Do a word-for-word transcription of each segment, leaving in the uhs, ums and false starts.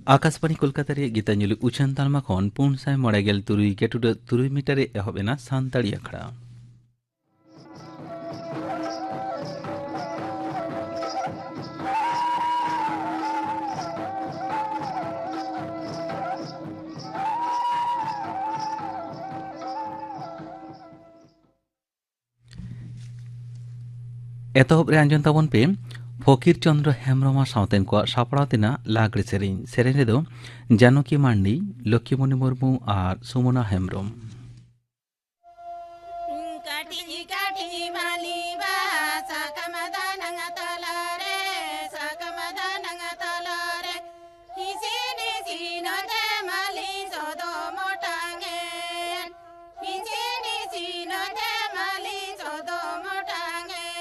ᱟᱠᱟᱥᱵᱟᱬᱤ ᱠᱳᱞᱠᱟᱛᱟ ᱨᱮᱭᱟᱜ ᱜᱤᱛᱟᱧᱡᱚᱞᱤ ᱩᱪᱷᱟᱹᱱ ᱛᱟᱞᱢᱟ ᱠᱷᱚᱱ ᱯᱩᱱ ᱥᱟᱭ ᱢᱚᱬᱮ ᱜᱮᱞ ᱛᱩᱨᱩᱭ ᱜᱮᱴᱩᱰᱟᱹᱜ ᱛᱩᱨᱩᱭ ᱢᱤᱴᱟᱨ ᱨᱮ ᱮᱦᱚᱵ ᱮᱱᱟ ᱥᱟᱱᱛᱟᱲᱤ ᱟᱠᱷᱲᱟ᱾ ᱮᱛᱚᱦᱚᱵ ᱨᱮ ᱟᱸᱡᱚᱢ ᱛᱟᱵᱚᱱ ᱯᱮ ᱯᱷᱚᱠᱤᱨ ᱪᱚᱸᱫᱽᱨᱚ ᱦᱮᱢᱵᱽᱨᱚᱢ ᱟᱨ ᱥᱟᱶᱛᱮᱱ ᱠᱚᱣᱟᱜ ᱥᱟᱯᱲᱟᱣ ᱛᱮᱱᱟᱜ ᱞᱟᱜᱽᱲᱮ ᱥᱮᱨᱮᱧ᱾ ᱥᱮᱨᱮᱧ ᱨᱮᱫᱚ ᱡᱟᱱᱚᱠᱤ ᱢᱟᱱᱰᱤ, ᱞᱚᱠᱠᱷᱤᱢᱚᱱᱤ ᱢᱩᱨᱢᱩ ᱟᱨ ᱥᱩᱢᱚᱱᱟ ᱦᱮᱢᱵᱽᱨᱚᱢ᱾ ᱠᱟᱹᱴᱤᱡ ᱠᱟᱹᱴᱤᱡ ᱢᱟᱹᱞᱤ ᱵᱟᱦᱟ ᱥᱟᱠᱟᱢ ᱫᱟᱱᱟᱝ ᱛᱟᱞᱟᱨᱮ, ᱥᱟᱠᱟᱢ ᱫᱟᱱᱟᱝ ᱛᱟᱞᱟᱨᱮ, ᱤᱥᱤᱱ ᱤᱥᱤᱱ ᱛᱮ ᱢᱟᱹᱞᱤ ᱥᱚᱫᱚᱢ ᱚᱴᱟᱝ ᱮᱱ᱾ ᱤᱥᱤᱱ ᱤᱥᱤᱱ ᱛᱮ ᱢᱟᱹᱞᱤ ᱥᱚᱫᱚᱢ ᱚᱴᱟᱝ ᱮᱱ᱾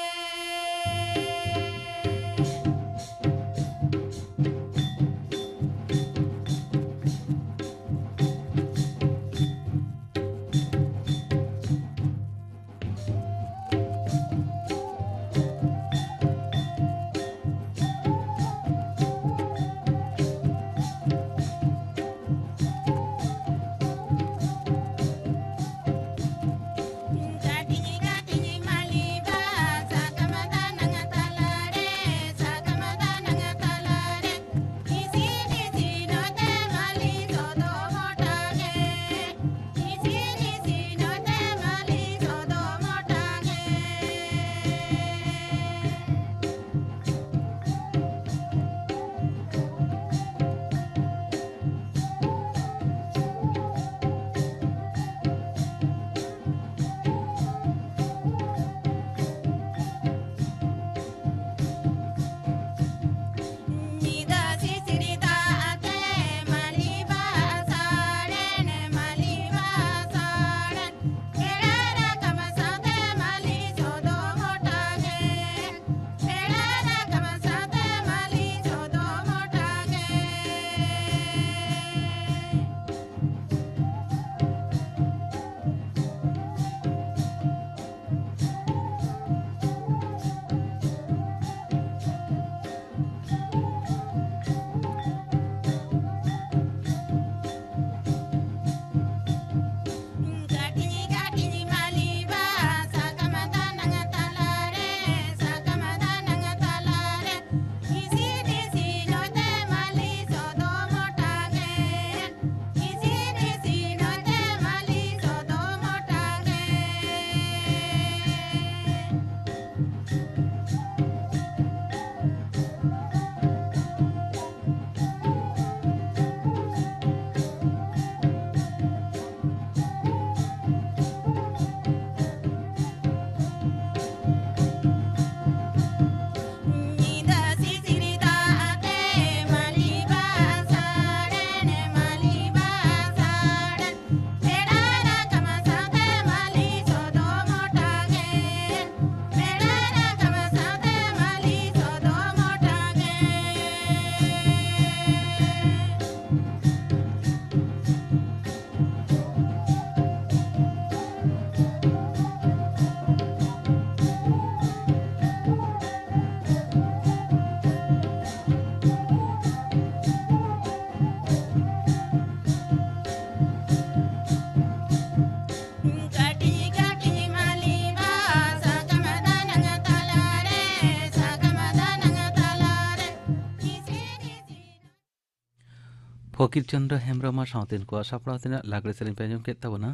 ᱯᱷᱚᱠᱤᱨ ᱪᱚᱸᱫᱽᱨᱚ ᱦᱮᱢᱵᱽᱨᱚᱢ ᱟᱨ ᱥᱟᱶᱛᱮᱱ ᱠᱚᱣᱟᱜ ᱥᱟᱯᱲᱟᱣ ᱛᱮᱱᱟᱜ ᱞᱟᱜᱽᱲᱮ ᱥᱮᱨᱮᱧ ᱯᱮ ᱟᱸᱡᱚᱢ ᱠᱮᱫ ᱛᱟᱵᱚᱱᱟ᱾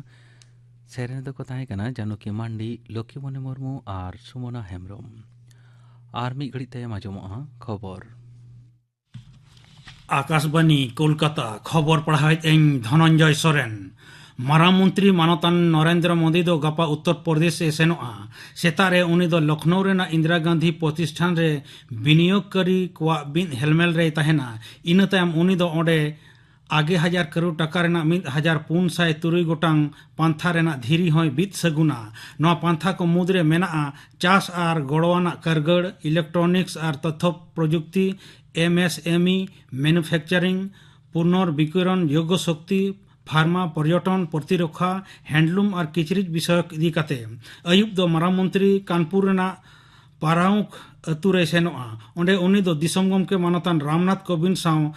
ᱥᱮᱨᱮᱧ ᱫᱚᱠᱚ ᱛᱟᱦᱮᱸ ᱠᱟᱱᱟ ᱡᱟᱱᱩᱠᱤ ᱢᱟᱱᱰᱤ, ᱞᱚᱠᱠᱷᱤᱢᱚᱱᱤ ᱢᱩᱨᱢᱩ ᱟᱨ ᱥᱩᱢᱚᱱᱟ ᱦᱮᱢᱵᱽᱨᱚᱢ᱾ ᱟᱨ ᱢᱤᱫ ᱜᱷᱟᱹᱲᱤᱡ ᱛᱟᱭᱚᱢ ᱟᱸᱡᱚᱢᱚᱜᱼᱟ ᱠᱷᱚᱵᱚᱨ᱾ ᱟᱠᱟᱥᱵᱟᱱᱤ ᱠᱳᱞᱠᱟᱛᱟ, ᱠᱷᱚᱵᱚᱨ ᱯᱟᱲᱦᱟᱣᱮᱫ ᱟᱹᱧ ᱫᱷᱚᱱᱚᱱᱡᱚᱭ ᱥᱚᱨᱮᱱ᱾ ᱢᱟᱨᱟᱝ ᱢᱚᱱᱛᱨᱤ ᱢᱟᱱᱚᱛᱟᱱ ᱱᱚᱨᱮᱱᱫᱨᱚ ᱢᱳᱫᱤ ᱫᱚ ᱜᱟᱯᱟ ᱩᱛᱛᱚᱨ ᱯᱨᱚᱫᱮᱥ ᱮ ᱥᱮᱱᱚᱜᱼᱟ᱾ ᱥᱮᱛᱟᱜ ᱨᱮ ᱩᱱᱤ ᱫᱚ ᱞᱚᱠᱷᱱᱳ ᱨᱮᱱᱟᱜ ᱤᱱᱫᱤᱨᱟ ᱜᱟᱱᱫᱷᱤ ᱯᱨᱚᱛᱤᱥᱴᱷᱟᱱ ᱨᱮ ᱵᱤᱱᱤᱭᱳᱜᱽᱠᱟᱨᱤ ᱠᱚᱣᱟᱜ ᱢᱤᱫ ᱦᱮᱞᱢᱮᱞ ᱨᱮᱭ ᱛᱟᱦᱮᱱᱟ᱾ ᱤᱱᱟᱹ ᱛᱟᱭᱚᱢ ᱩᱱᱤ ᱫᱚ ᱚᱸᱰᱮ ᱟᱜᱮ ᱦᱟᱡᱟᱨ ᱠᱟᱨᱳᱲ ᱴᱟᱠᱟ ᱨᱮᱱᱟᱜ ᱢᱤᱫ ᱦᱟᱡᱟᱨ ᱯᱩᱱ ᱥᱟᱭ ᱛᱩᱨᱩᱭ ᱜᱚᱴᱟᱝ ᱯᱟᱱᱛᱷᱟ ᱨᱮᱱᱟᱜ ᱫᱷᱤᱨᱤ ᱦᱚᱸᱭ ᱵᱤᱫ ᱥᱟᱹᱜᱩᱱᱟ᱾ ᱱᱚᱣᱟ ᱯᱟᱱᱛᱷᱟ ᱠᱚ ᱢᱩᱫᱽᱨᱮ ᱢᱮᱱᱟᱜᱼᱟ ᱪᱟᱥ ᱟᱨ ᱜᱚᱲᱚᱣᱟᱱᱟᱜ ᱠᱟᱹᱨᱜᱟᱹᱲ, ᱤᱞᱮᱠᱴᱨᱚᱱᱤᱠᱥ ᱟᱨ ᱛᱚᱛᱛᱷᱚ ᱯᱨᱚᱡᱩᱠᱛᱤ, M S M E, manufacturing, ᱯᱩᱱᱚᱨᱵᱤᱠᱤᱨᱚᱱ ᱡᱳᱜᱽᱜᱚ ᱥᱚᱠᱛᱤ, ᱯᱷᱟᱨᱢᱟ, ᱯᱚᱨᱭᱚᱴᱚᱱ, ᱯᱨᱚᱛᱤᱨᱚᱠᱠᱷᱟ, ᱦᱮᱱᱰᱞᱩᱢ ᱟᱨ ᱠᱤᱪᱨᱤᱡ ᱵᱤᱥᱚᱭᱚᱠ ᱤᱫᱤ ᱠᱟᱛᱮ᱾ ᱟᱹᱭᱩᱵ ᱫᱚ ᱢᱟᱨᱟᱝ ᱢᱚᱱᱛᱨᱤ ᱠᱟᱱᱯᱩᱨ ᱨᱮᱱᱟᱜ ᱯᱟᱨᱟᱣᱩᱠ ᱟᱹᱛᱩ ᱨᱮᱭ ᱥᱮᱱᱚᱜᱼᱟ᱾ ᱚᱸᱰᱮ ᱩᱱᱤ ᱫᱚ ᱫᱤᱥᱚᱢ ᱜᱚᱢᱠᱮ ᱢᱟᱱᱚᱛᱟᱱ ᱨᱟᱢᱱᱟᱛᱷ ᱠᱳᱵᱤᱱᱫᱽ ᱥᱟᱶ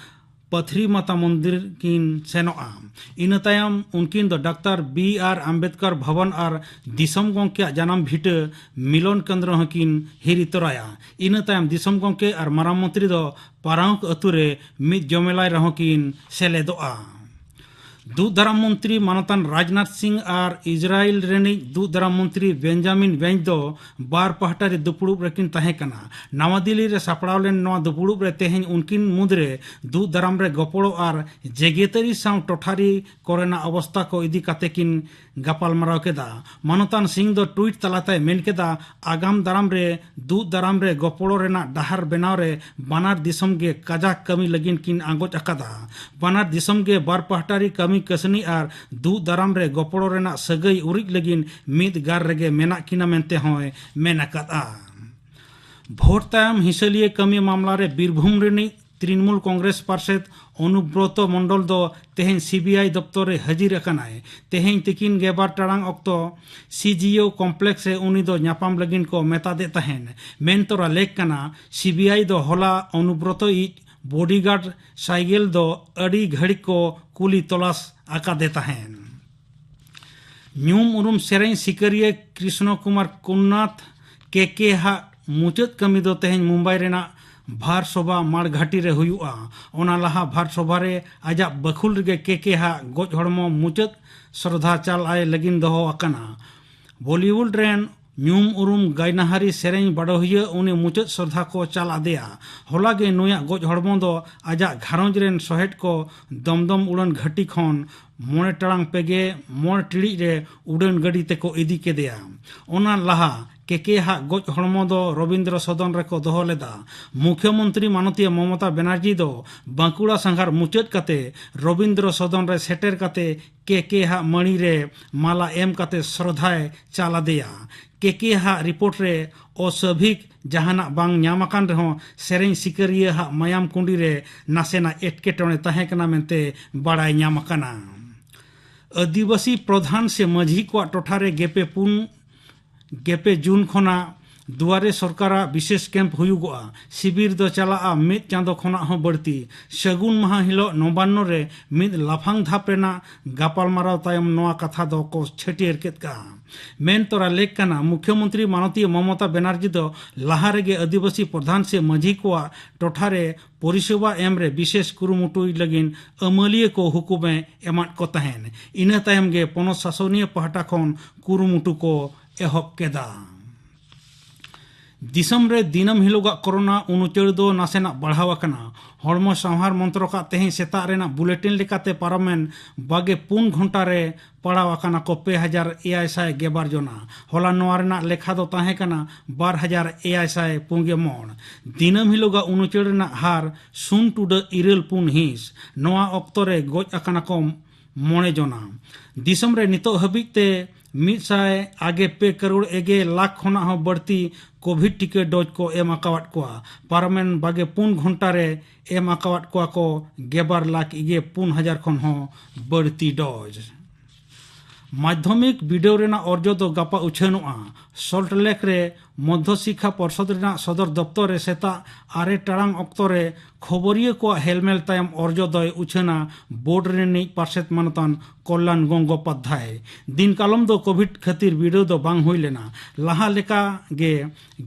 ᱯᱟᱛᱷᱨᱤ ᱢᱟᱛᱟ ᱢᱚᱱᱫᱤᱨ ᱠᱤᱱ ᱥᱮᱱᱚᱜᱼᱟ᱾ ᱤᱱᱟᱹ ᱛᱟᱭᱚᱢ ᱩᱱᱠᱤᱱ ᱫᱚ ᱰᱟᱠᱛᱟᱨ ᱵᱤ ᱟᱨ ᱟᱢᱵᱮᱫᱠᱚᱨ ᱵᱷᱚᱵᱚᱱ ᱟᱨ ᱫᱤᱥᱚᱢ ᱜᱚᱢᱠᱮᱭᱟᱜ ᱡᱟᱱᱟᱢ ᱵᱷᱤᱴᱟᱹ ᱢᱤᱞᱚᱱ ᱠᱮᱱᱫᱨᱚ ᱦᱚᱸᱠᱤᱱ ᱦᱤᱨᱤ ᱛᱚᱨᱟᱭᱟ᱾ ᱤᱱᱟᱹ ᱛᱟᱭᱚᱢ ᱫᱤᱥᱚᱢ ᱜᱚᱢᱠᱮ ᱟᱨ ᱢᱟᱨᱟᱝ ᱢᱚᱱᱛᱨᱤ ᱫᱚ ᱯᱟᱨᱟᱣᱩᱠ ᱟᱹᱛᱩ ᱨᱮ ᱢᱤᱫ ᱡᱚᱢᱮᱞᱟᱭ ᱨᱮᱦᱚᱸ ᱠᱤᱱ ᱥᱮᱞᱮᱫᱚᱜᱼᱟ᱾ ᱫᱩᱜ ᱫᱟᱨᱟᱢ ᱢᱚᱱᱛᱨᱤ ᱢᱟᱱᱚᱛᱟᱱ ᱨᱟᱡᱽᱱᱟᱛᱷ ᱥᱤᱝ ᱟᱨ ᱤᱥᱨᱟᱭᱮᱞ ᱨᱤᱱᱤᱡ ᱫᱩᱜ ᱫᱟᱨᱟᱢ ᱢᱚᱱᱛᱨᱤ ᱵᱮᱧᱡᱟᱢᱤᱱ ᱵᱮᱧᱡ ᱫᱚ ᱵᱟᱨ ᱯᱟᱦᱴᱟ ᱨᱮ ᱫᱩᱯᱲᱩᱵ ᱨᱮᱠᱤᱱ ᱛᱟᱦᱮᱸ ᱠᱟᱱᱟ᱾ ᱱᱟᱣᱟ ᱫᱤᱞᱞᱤ ᱨᱮ ᱥᱟᱯᱲᱟᱣ ᱞᱮᱱ ᱱᱚᱣᱟ ᱫᱩᱯᱲᱩᱵ ᱨᱮ ᱛᱮᱦᱮᱧ ᱩᱱᱠᱤᱱ ᱢᱩᱫᱽᱨᱮ ᱫᱩᱜ ᱫᱟᱨᱟᱢ ᱨᱮ ᱜᱚᱯᱚᱲᱚ ᱟᱨ ᱡᱮᱜᱮᱛᱟᱹᱨᱤ ᱥᱟᱶ ᱴᱚᱴᱷᱟᱨᱤ ᱠᱚᱨᱮᱱᱟᱜ ᱚᱵᱚᱥᱛᱟ ᱠᱚ ᱤᱫᱤ ᱠᱟᱛᱮ ᱠᱤᱱ ᱜᱟᱯᱟᱞᱢᱟᱨᱟᱣ ᱠᱮᱫᱟ᱾ ᱢᱟᱱᱚᱛᱟᱱ ᱥᱤᱝ ᱫᱚ ᱴᱩᱭᱤᱴ ᱛᱟᱞᱟᱛᱮᱭ ᱢᱮᱱ ᱠᱮᱫᱟ, ᱟᱜᱟᱢ ᱫᱟᱨᱟᱢ ᱨᱮ ᱫᱩᱜ ᱫᱟᱨᱟᱢ ᱨᱮ ᱜᱚᱯᱚᱲᱚ ᱨᱮᱱᱟᱜ ᱰᱟᱦᱟᱨ ᱵᱮᱱᱟᱣ ᱨᱮ ᱵᱟᱱᱟᱨ ᱫᱤᱥᱚᱢ ᱜᱮ ᱠᱟᱡᱟᱠ ᱠᱟᱹᱢᱤ ᱞᱟᱹᱜᱤᱫ ᱠᱤᱱ ᱟᱸᱜᱚᱪ ᱟᱠᱟᱫᱟ᱾ ᱵᱟᱱᱟᱨ ᱫᱤᱥᱚᱢ ᱜᱮ ᱵᱟᱨ ᱯᱟᱦᱴᱟᱨᱤ ᱠᱟᱹᱢᱤ ᱠᱟᱹᱥᱱᱤ ᱟᱨ ᱫᱩᱜ ᱫᱟᱨᱟᱢ ᱨᱮ ᱜᱚᱯᱚᱲᱚ ᱨᱮᱱᱟᱜ ᱥᱟᱹᱜᱟᱹᱭ ᱩᱨᱤᱡ ᱞᱟᱹᱜᱤᱫ ᱢᱤᱫ ᱜᱟᱨ ᱨᱮᱜᱮ ᱢᱮᱱᱟᱜ ᱠᱤᱱᱟ ᱢᱮᱱᱛᱮ ᱦᱚᱸᱭ ᱢᱮᱱ ᱟᱠᱟᱫᱼᱟ᱾ ᱵᱷᱳᱴ ᱛᱟᱭᱚᱢ ᱦᱤᱥᱟᱹᱞᱤᱭᱟᱹ ᱠᱟᱹᱢᱤ ᱢᱟᱢᱞᱟ ᱨᱮ ᱵᱤᱨᱵᱷᱩᱢ ᱨᱤᱱᱤᱡ ᱛᱨᱤᱱᱢᱩᱞ ᱠᱚᱝᱜᱨᱮᱥ ᱯᱟᱨᱥᱮᱛ ᱚᱱᱩᱵᱨᱚᱛᱚ ᱢᱚᱱᱰᱚᱞ ᱫᱚ ᱛᱮᱦᱮᱧ ᱥᱤᱵᱤᱟᱭ ᱫᱚᱯᱛᱚᱨ ᱨᱮ ᱦᱟᱹᱡᱤᱨ ᱟᱠᱟᱱᱟᱭ᱾ ᱛᱮᱦᱮᱧ ᱛᱤᱠᱤᱱ ᱜᱮᱞᱵᱟᱨ ᱴᱟᱲᱟᱝ ᱚᱠᱛᱚ ᱥᱤᱡᱤᱳ ᱠᱚᱢᱯᱞᱮᱠᱥ ᱨᱮ ᱩᱱᱤ ᱫᱚ ᱧᱟᱯᱟᱢ ᱞᱟᱹᱜᱤᱫ ᱠᱚ ᱢᱮᱛᱟᱫᱮ ᱛᱟᱦᱮᱸᱱ᱾ ᱢᱮᱱ ᱛᱚᱨᱟ ᱞᱮᱠ ᱠᱟᱱᱟ, ᱥᱤᱵᱤᱟᱭ ᱫᱚ ᱦᱚᱞᱟ ᱚᱱᱩᱵᱨᱚᱛᱚ ᱤᱡ ᱵᱚᱰᱤᱜᱟᱨᱰ ᱥᱟᱭᱜᱮᱞ ᱫᱚ ᱟᱹᱰᱤ ᱜᱷᱟᱹᱲᱤᱡ ᱠᱚ ᱠᱩᱞᱤ ᱛᱚᱞᱟᱥ ᱟᱠᱟᱫᱮ ᱛᱟᱦᱮᱸᱱ᱾ ᱧᱩᱢ ᱩᱨᱩᱢ ᱥᱮᱨᱮᱧ ᱥᱤᱠᱟᱹᱨᱤᱭᱟᱹ ᱠᱨᱤᱥᱱᱚ ᱠᱩᱢᱟᱨ ᱠᱩᱱᱱᱟᱛᱷ, ᱠᱮ ᱠᱮ ᱦᱟᱜ ᱢᱩᱪᱟᱹᱫ ᱠᱟᱹᱢᱤ ᱫᱚ ᱛᱮᱦᱮᱧ ᱢᱩᱢᱵᱟᱭ ᱨᱮᱱᱟᱜ ᱵᱷᱟᱨᱥᱚᱵᱷᱟ ᱢᱟᱲᱜᱷᱟᱴᱤ ᱨᱮ ᱦᱩᱭᱩᱜᱼᱟ᱾ ᱚᱱᱟ ᱞᱟᱦᱟ ᱵᱷᱟᱨᱥᱚᱵᱷᱟ ᱨᱮ ᱟᱡᱟᱜ ᱵᱟᱹᱠᱷᱩᱞ ᱨᱮᱜᱮ ᱠᱮ ᱠᱮ ᱦᱟᱜ ᱜᱚᱡ ᱦᱚᱲᱢᱚ ᱢᱩᱪᱟᱹᱫ ᱥᱨᱚᱫᱷᱟ ᱪᱟᱞ ᱟᱭ ᱞᱟᱹᱜᱤᱫ ᱫᱚᱦᱚ ᱟᱠᱟᱱᱟ᱾ ᱵᱚᱞᱤᱣᱩᱰ ᱨᱮᱱ ᱧᱩᱢ ᱩᱨᱩᱢ ᱜᱟᱭᱱᱟᱦᱟᱨᱤ ᱥᱮᱨᱮᱧ ᱵᱟᱰᱚᱦᱤᱭᱟᱹ ᱩᱱᱤ ᱢᱩᱪᱟᱹᱫ ᱥᱨᱚᱫᱷᱟ ᱠᱚ ᱪᱟᱞ ᱟᱫᱮᱭᱟ᱾ ᱦᱚᱞᱟ ᱜᱮ ᱱᱩᱭᱟᱜ ᱜᱚᱡ ᱦᱚᱲᱢᱚ ᱫᱚ ᱟᱡᱟᱜ ᱜᱷᱟᱨᱚᱸᱡᱽ ᱨᱮᱱ ᱥᱚᱦᱮᱫ ᱠᱚ ᱫᱚᱢᱫᱚᱢ ᱩᱰᱟᱹᱱ ᱜᱷᱟᱹᱴᱤ ᱠᱷᱚᱱ ᱢᱚᱬᱮ ᱴᱟᱲᱟᱝ ᱯᱮᱜᱮ ᱢᱚᱬᱮ ᱴᱤᱲᱤᱡ ᱨᱮ ᱩᱰᱟᱹᱱ ᱜᱟᱹᱰᱤ ᱛᱮᱠᱚ ᱤᱫᱤ ᱠᱮᱫᱮᱭᱟ᱾ ᱚᱱᱟ ᱞᱟᱦᱟ ᱠᱮ ᱠᱮ ᱦᱟᱜ ᱜᱚᱡ ᱦᱚᱲᱢᱚ ᱫᱚ ᱨᱚᱵᱤᱱᱫᱨᱚ ᱥᱚᱫᱚᱱ ᱨᱮᱠᱚ ᱫᱚᱦᱚ ᱞᱮᱫᱟ᱾ ᱢᱩᱠᱷᱭᱚᱢᱚᱱᱛᱨᱤ ᱢᱟᱱᱚᱛᱤᱭᱟᱹ ᱢᱚᱢᱚᱛᱟ ᱵᱮᱱᱟᱨᱡᱤ ᱫᱚ ᱵᱟᱸᱠᱩᱲᱟ ᱥᱟᱸᱜᱷᱟᱨ ᱢᱩᱪᱟᱹᱫ ᱠᱟᱛᱮ ᱨᱚᱵᱤᱱᱫᱨᱚ ᱥᱚᱫᱚᱱ ᱨᱮ ᱥᱮᱴᱮᱨ ᱠᱟᱛᱮ ᱠᱮ ᱠᱮ ᱦᱟᱜ ᱢᱟᱹᱲᱤ ᱨᱮ ᱢᱟᱞᱟ ᱮᱢ ᱠᱟᱛᱮ ᱥᱨᱚᱫᱷᱟᱭ ᱪᱟᱞ ᱟᱫᱮᱭᱟ᱾ ᱠᱮ ᱠᱮ ᱦᱟᱜ ᱨᱤᱯᱳᱨᱴ ᱨᱮ ᱚᱥᱟᱵᱷᱤᱠ ᱡᱟᱦᱟᱱᱟᱜ ᱵᱟᱝ ᱧᱟᱢ ᱟᱠᱟᱱ ᱨᱮᱦᱚᱸ ᱥᱮᱨᱮᱧ ᱥᱤᱠᱟᱹᱨᱤᱭᱟᱹ ᱦᱟᱜ ᱢᱟᱭᱟᱢ ᱠᱩᱸᱰᱤ ᱨᱮ ᱱᱟᱥᱮᱱᱟᱜ ᱮᱴᱠᱮᱴᱚᱬᱮ ᱛᱟᱦᱮᱸ ᱠᱟᱱᱟ ᱢᱮᱱᱛᱮ ᱵᱟᱲᱟᱭ ᱧᱟᱢ ᱟᱠᱟᱱᱟ᱾ ᱟᱹᱫᱤᱵᱟᱹᱥᱤ ᱯᱨᱚᱫᱷᱟᱱ ᱥᱮ ᱢᱟᱹᱡᱷᱤ ᱠᱚᱣᱟᱜ ᱴᱚᱴᱷᱟ ᱨᱮ ᱜᱮᱯᱮ ᱯᱩᱱ ᱜᱮᱯᱮ ᱡᱩᱱ ᱠᱷᱚᱱᱟᱜ ᱫᱩᱣᱟᱨᱮ ᱥᱚᱨᱠᱟᱨᱟᱜ ᱵᱤᱥᱮᱥ ᱠᱮᱢᱯ ᱦᱩᱭᱩᱜᱚᱜᱼᱟ᱾ ᱥᱤᱵᱤᱨ ᱫᱚ ᱪᱟᱞᱟᱜᱼᱟ ᱢᱤᱫ ᱪᱟᱸᱫᱚ ᱠᱷᱚᱱᱟᱜ ᱦᱚᱸ ᱵᱟᱹᱲᱛᱤ᱾ ᱥᱟᱹᱜᱩᱱ ᱢᱟᱦᱟ ᱦᱤᱞᱳᱜ ᱱᱚᱵᱟᱱᱱᱚ ᱨᱮ ᱢᱤᱫ ᱞᱟᱯᱷᱟᱝ ᱫᱷᱟᱯ ᱨᱮᱱᱟᱜ ᱜᱟᱯᱟᱞᱢᱟᱨᱟᱣ ᱛᱟᱭᱚᱢ ᱱᱚᱣᱟ ᱠᱟᱛᱷᱟ ᱫᱚ ᱠᱚ ᱪᱷᱟᱹᱴᱭᱟᱹᱨ ᱠᱮᱫ ᱠᱟᱜᱼᱟ᱾ ᱢᱮᱱ ᱛᱚᱨᱟ ᱞᱮᱠ ᱠᱟᱱᱟ, ᱢᱩᱠᱷᱭᱚᱢᱚᱱᱛᱨᱤ ᱢᱟᱱᱚᱛᱤᱭᱟᱹ ᱢᱚᱢᱚᱛᱟ ᱵᱮᱱᱟᱨᱡᱤ ᱫᱚ ᱞᱟᱦᱟ ᱨᱮᱜᱮ ᱟᱹᱫᱤᱵᱟᱹᱥᱤ ᱯᱨᱚᱫᱷᱟᱱ ᱥᱮ ᱢᱟᱹᱡᱷᱤ ᱠᱚᱣᱟᱜ ᱴᱚᱴᱷᱟ ᱨᱮ ᱯᱚᱨᱤᱥᱮᱵᱟ ᱮᱢ ᱨᱮ ᱵᱤᱥᱮᱥ ᱠᱩᱨᱩᱢᱩᱴᱩᱭ ᱞᱟᱹᱜᱤᱫ ᱟᱹᱢᱟᱹᱞᱤᱭᱟᱹ ᱠᱚ ᱦᱩᱠᱩᱢᱮ ᱮᱢᱟᱫ ᱠᱚ ᱛᱟᱦᱮᱸᱱ᱾ ᱤᱱᱟᱹ ᱛᱟᱭᱚᱢ ᱜᱮ ᱯᱚᱱᱚᱛ ᱥᱟᱥᱚᱱᱤᱭᱟᱹ ᱯᱟᱦᱴᱟ ᱠᱷᱚᱱ ᱠᱩᱨᱩᱢᱩᱴᱩ ᱠᱚ ᱮᱦᱚᱵ ᱠᱮᱫᱟ᱾ ᱫᱤᱥᱚᱢ ᱨᱮ ᱫᱤᱱᱟᱹᱢ ᱦᱤᱞᱳᱜᱟᱜ ᱠᱳᱨᱳᱱᱟ ᱩᱱᱩᱪᱟᱹᱲ ᱫᱚ ᱱᱟᱥᱮᱱᱟᱜ ᱵᱟᱲᱦᱟᱣ ᱟᱠᱟᱱᱟ᱾ ᱦᱚᱲᱢᱚ ᱥᱟᱶᱦᱟᱨ ᱢᱚᱱᱛᱨᱚᱠᱟᱜ ᱛᱮᱦᱮᱧ ᱥᱮᱛᱟᱜ ᱨᱮᱱᱟᱜ ᱵᱩᱞᱮᱴᱤᱱ ᱞᱮᱠᱟᱛᱮ ᱯᱟᱨᱚᱢᱮᱱ ᱵᱟᱜᱮ ᱯᱩᱱ ᱜᱷᱚᱱᱴᱟ ᱨᱮ ᱯᱟᱲᱟᱣ ᱟᱠᱟᱱᱟ ᱠᱚ ᱯᱮ ᱦᱟᱡᱟᱨ ᱮᱭᱟᱭ ᱥᱟᱭ ᱜᱮᱞ ᱵᱟᱨ ᱡᱚᱱᱟ᱾ ᱦᱚᱞᱟ ᱱᱚᱣᱟ ᱨᱮᱱᱟᱜ ᱞᱮᱠᱷᱟ ᱫᱚ ᱛᱟᱦᱮᱸ ᱠᱟᱱᱟ ᱵᱟᱨ ᱦᱟᱡᱟᱨ ᱮᱭᱟᱭ ᱥᱟᱭ ᱯᱩᱱ ᱜᱮ ᱢᱚᱬ᱾ ᱫᱤᱱᱟᱹᱢ ᱦᱤᱞᱳᱜᱟᱜ ᱩᱱᱩᱪᱟᱹᱲ ᱨᱮᱱᱟᱜ ᱦᱟᱨ ᱥᱩᱱ ᱴᱩᱰᱟᱹᱜ ᱤᱨᱟᱹᱞ ᱯᱩᱱ ᱦᱤᱸᱥ᱾ ᱱᱚᱣᱟ ᱚᱠᱛᱚ ᱨᱮ ᱜᱚᱡ ᱟᱠᱟᱱᱟ ᱠᱚ ᱢᱚᱬᱮ ᱡᱚᱱᱟ᱾ ᱫᱤᱥᱚᱢ ᱨᱮ ᱱᱤᱛᱚᱜ ᱦᱟᱹᱵᱤᱡ ᱛᱮ ᱢᱤᱫ ᱥᱟᱭ ᱟᱜᱮ ᱯᱮ ᱠᱟᱨᱳᱲ ᱮᱜᱮ ᱞᱟᱠᱷ ᱠᱷᱚᱱᱟᱜ ᱦᱚᱸ ᱵᱟᱹᱲᱛᱤ ᱠᱳᱵᱷᱤᱰ ᱴᱤᱠᱟᱹ ᱰᱳᱡᱽ ᱠᱚ ᱮᱢ ᱟᱠᱟᱣᱟᱫ ᱠᱚᱣᱟ᱾ ᱯᱟᱨᱚᱢᱮᱱ ᱵᱟᱜᱮ ᱯᱩᱱ ᱜᱷᱚᱱᱴᱟ ᱨᱮ ᱮᱢ ᱟᱠᱟᱣᱟᱫ ᱠᱚᱣᱟ ᱠᱚ ᱜᱮᱞ ᱵᱟᱨ ᱞᱟᱠᱷ ᱤᱜᱮ ᱯᱩᱱ ᱦᱟᱡᱟᱨ ᱠᱷᱚᱱ ᱦᱚᱸ ᱵᱟᱹᱲᱛᱤ ᱰᱳᱡᱽ᱾ ᱢᱟᱫᱽᱫᱷᱚᱢᱤᱠ ᱵᱤᱰᱟᱹᱣ ᱨᱮᱱᱟᱜ ᱚᱨᱡᱚ ᱫᱚ ᱜᱟᱯᱟ ᱩᱪᱷᱟᱹᱱᱚᱜᱼᱟ᱾ ᱥᱚᱞᱴ ᱞᱮᱠ ᱨᱮ ᱢᱚᱫᱽᱫᱷᱚ ᱥᱤᱠᱠᱷᱟ ᱯᱚᱨᱥᱚᱫ ᱨᱮᱱᱟᱜ ᱥᱚᱫᱚᱨ ᱫᱚᱯᱛᱚᱨ ᱨᱮ ᱥᱮᱛᱟᱜ ᱟᱨᱮ ᱴᱟᱲᱟᱝ ᱚᱠᱛᱚ ᱨᱮ ᱠᱷᱚᱵᱚᱨᱤᱭᱟᱹ ᱠᱚᱣᱟᱜ ᱦᱮᱞᱢᱮᱞ ᱛᱟᱭᱚᱢ ᱚᱨᱡᱚ ᱫᱚᱭ ᱩᱪᱷᱟᱹᱱᱟ ᱵᱳᱨᱰ ᱨᱤᱱᱤᱡ ᱯᱟᱨᱥᱮᱛ ᱢᱟᱱᱚᱛᱟᱱ ᱠᱚᱞᱞᱟᱱ ᱜᱚᱝᱜᱳᱯᱟᱫᱽᱫᱷᱟᱭ᱾ ᱫᱤᱱ ᱠᱟᱞᱚᱢ ᱫᱚ ᱠᱳᱵᱷᱤᱰ ᱠᱷᱟᱹᱛᱤᱨ ᱵᱤᱰᱟᱹᱣ ᱫᱚ ᱵᱟᱝ ᱦᱩᱭ ᱞᱮᱱᱟ᱾ ᱞᱟᱦᱟ ᱞᱮᱠᱟ ᱜᱮ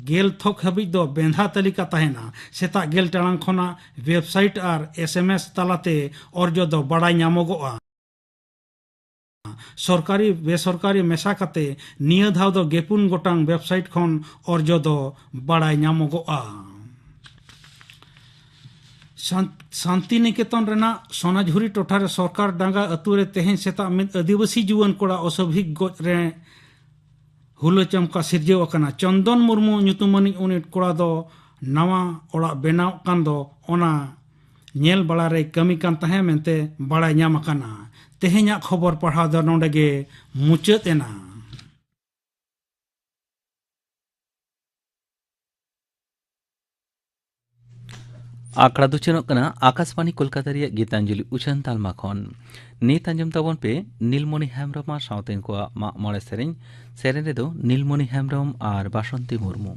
ᱜᱮᱞ ᱛᱷᱚᱠ ᱦᱟᱹᱵᱤᱡ ᱫᱚ ᱵᱮᱸᱫᱷᱟ ᱛᱟᱹᱞᱤᱠᱟ ᱛᱟᱦᱮᱱᱟ᱾ ᱥᱮᱛᱟᱜ ᱜᱮᱞ ᱴᱟᱲᱟᱝ ᱠᱷᱚᱱᱟᱜ ᱣᱮᱵᱥᱟᱭᱤᱴ ᱟᱨ ᱮᱥ ᱮᱢ ᱮᱥ ᱛᱟᱞᱟᱛᱮ ᱚᱨᱡᱚ ᱫᱚ ᱵᱟᱲᱟᱭ ᱧᱟᱢᱚᱜᱚᱜᱼᱟ᱾ ᱥᱚᱨᱠᱟᱨᱤ ᱵᱮᱥᱚᱨᱠᱟᱨᱤ ᱢᱮᱥᱟ ᱠᱟᱛᱮ ᱱᱤᱭᱟᱹ ᱫᱷᱟᱣ ᱫᱚ ᱜᱮᱯᱩᱱ ᱜᱚᱴᱟᱝ ᱣᱮᱵᱥᱟᱭᱤᱴ ᱠᱷᱚᱱ ᱚᱨᱡᱚ ᱫᱚ ᱵᱟᱲᱟᱭ ᱧᱟᱢᱚᱜᱚᱜᱼᱟ᱾ ᱥᱟᱱ-, ᱥᱟᱱᱛᱤᱱᱤᱠᱮᱛᱚᱱ ᱨᱮᱱᱟᱜ ᱥᱚᱱᱟᱡᱷᱩᱨᱤ ᱴᱚᱴᱷᱟ ᱨᱮ ᱥᱚᱨᱠᱟᱨ ᱰᱟᱸᱜᱟ ᱟᱹᱛᱩ ᱨᱮ ᱛᱮᱦᱮᱧ ᱥᱮᱛᱟᱜ ᱢᱤᱫ ᱟᱹᱫᱤᱵᱟᱹᱥᱤ ᱡᱩᱣᱟᱹᱱ ᱠᱚᱲᱟ ᱚᱥᱟᱵᱷᱟᱵᱤᱠ ᱜᱚᱡ ᱨᱮ ᱦᱩᱞᱟᱹ ᱪᱟᱢᱠᱟ ᱥᱤᱨᱡᱟᱹᱣ ᱟᱠᱟᱱᱟ᱾ ᱪᱚᱱᱫᱚᱱ ᱢᱩᱨᱢᱩ ᱧᱩᱛᱩᱢᱟᱱᱤᱡ ᱩᱱᱤ ᱠᱚᱲᱟ ᱫᱚ ᱱᱟᱣᱟ ᱚᱲᱟᱜ ᱵᱮᱱᱟᱣ ᱠᱟᱱ ᱫᱚ ᱚᱱᱟ ᱧᱮᱞ ᱵᱟᱲᱟ ᱨᱮᱭ ᱠᱟᱹᱢᱤ ᱠᱟᱱ ᱛᱟᱦᱮᱸ ᱢᱮᱱᱛᱮ ᱵᱟᱲᱟᱭ ᱧᱟᱢ ᱟᱠᱟᱱᱟ᱾ ᱛᱮᱦᱮᱧᱟᱜ ᱠᱷᱚᱵᱚᱨ ᱯᱟᱲᱦᱟᱣ ᱫᱚ ᱱᱚᱰᱮ ᱜᱮ ᱢᱩᱪᱟᱹᱫ ᱮᱱᱟ᱾ ᱟᱠᱷᱲᱟ ᱫᱚ ᱪᱮᱫᱚᱜ ᱠᱟᱱᱟ ᱟᱠᱟᱥᱵᱟᱬᱤ ᱠᱳᱞᱠᱟᱛᱟ ᱨᱮᱭᱟᱜ ᱜᱤᱛᱟᱧᱡᱚᱞᱤ ᱩᱪᱷᱟᱹᱱ ᱛᱟᱞᱢᱟ ᱠᱷᱚᱱ᱾ ᱱᱤᱛ ᱟᱸᱡᱚᱢ ᱛᱟᱵᱚᱱ ᱯᱮ ᱱᱤᱞᱢᱚᱱᱤ ᱦᱮᱢᱵᱨᱚᱢ ᱟᱨ ᱥᱟᱶᱛᱮᱱ ᱠᱚᱣᱟᱜ ᱢᱟᱜ ᱢᱚᱬᱮ ᱥᱮᱨᱮᱧ᱾ ᱥᱮᱨᱮᱧ ᱨᱮᱫᱚ ᱱᱤᱞᱢᱚᱱᱤ ᱦᱮᱢᱵᱨᱚᱢ ᱟᱨ ᱵᱟᱥᱚᱱᱛᱤ ᱢᱩᱨᱢᱩ᱾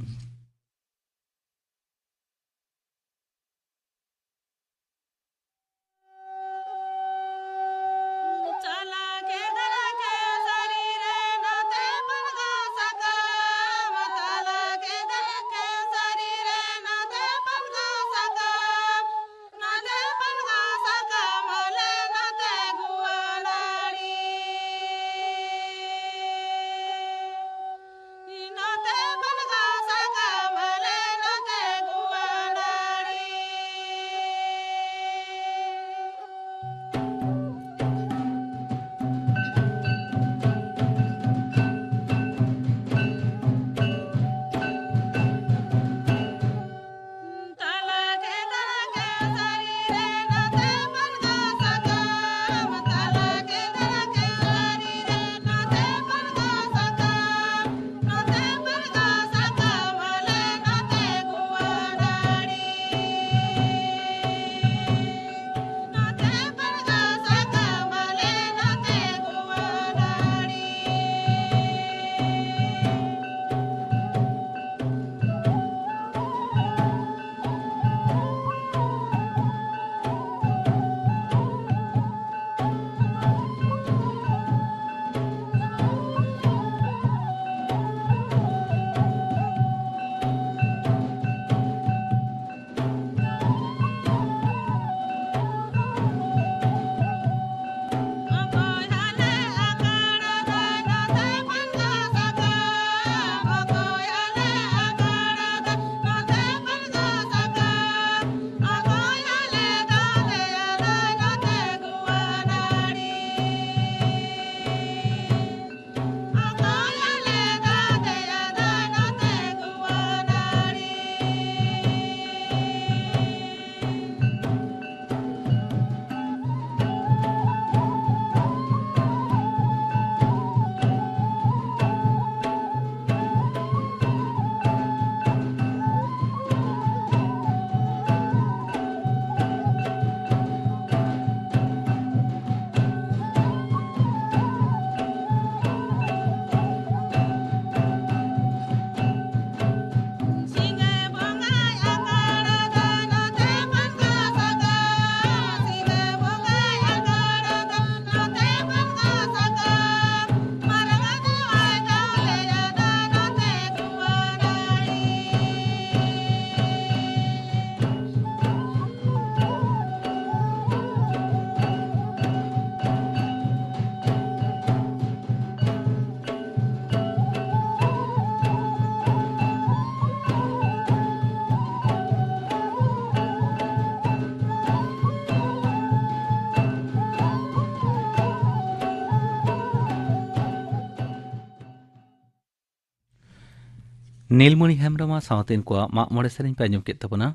ᱱᱤᱞᱢᱚᱱᱤ ᱦᱮᱢᱵᱽᱨᱚᱢ ᱟᱜ ᱥᱟᱶᱛᱮ ᱩᱱᱠᱩᱣᱟᱜ ᱢᱟᱜ ᱢᱚᱬᱮ ᱥᱮᱨᱮᱧ ᱯᱮ ᱟᱸᱡᱚᱢ ᱠᱮᱫ ᱛᱟᱵᱚᱱᱟ᱾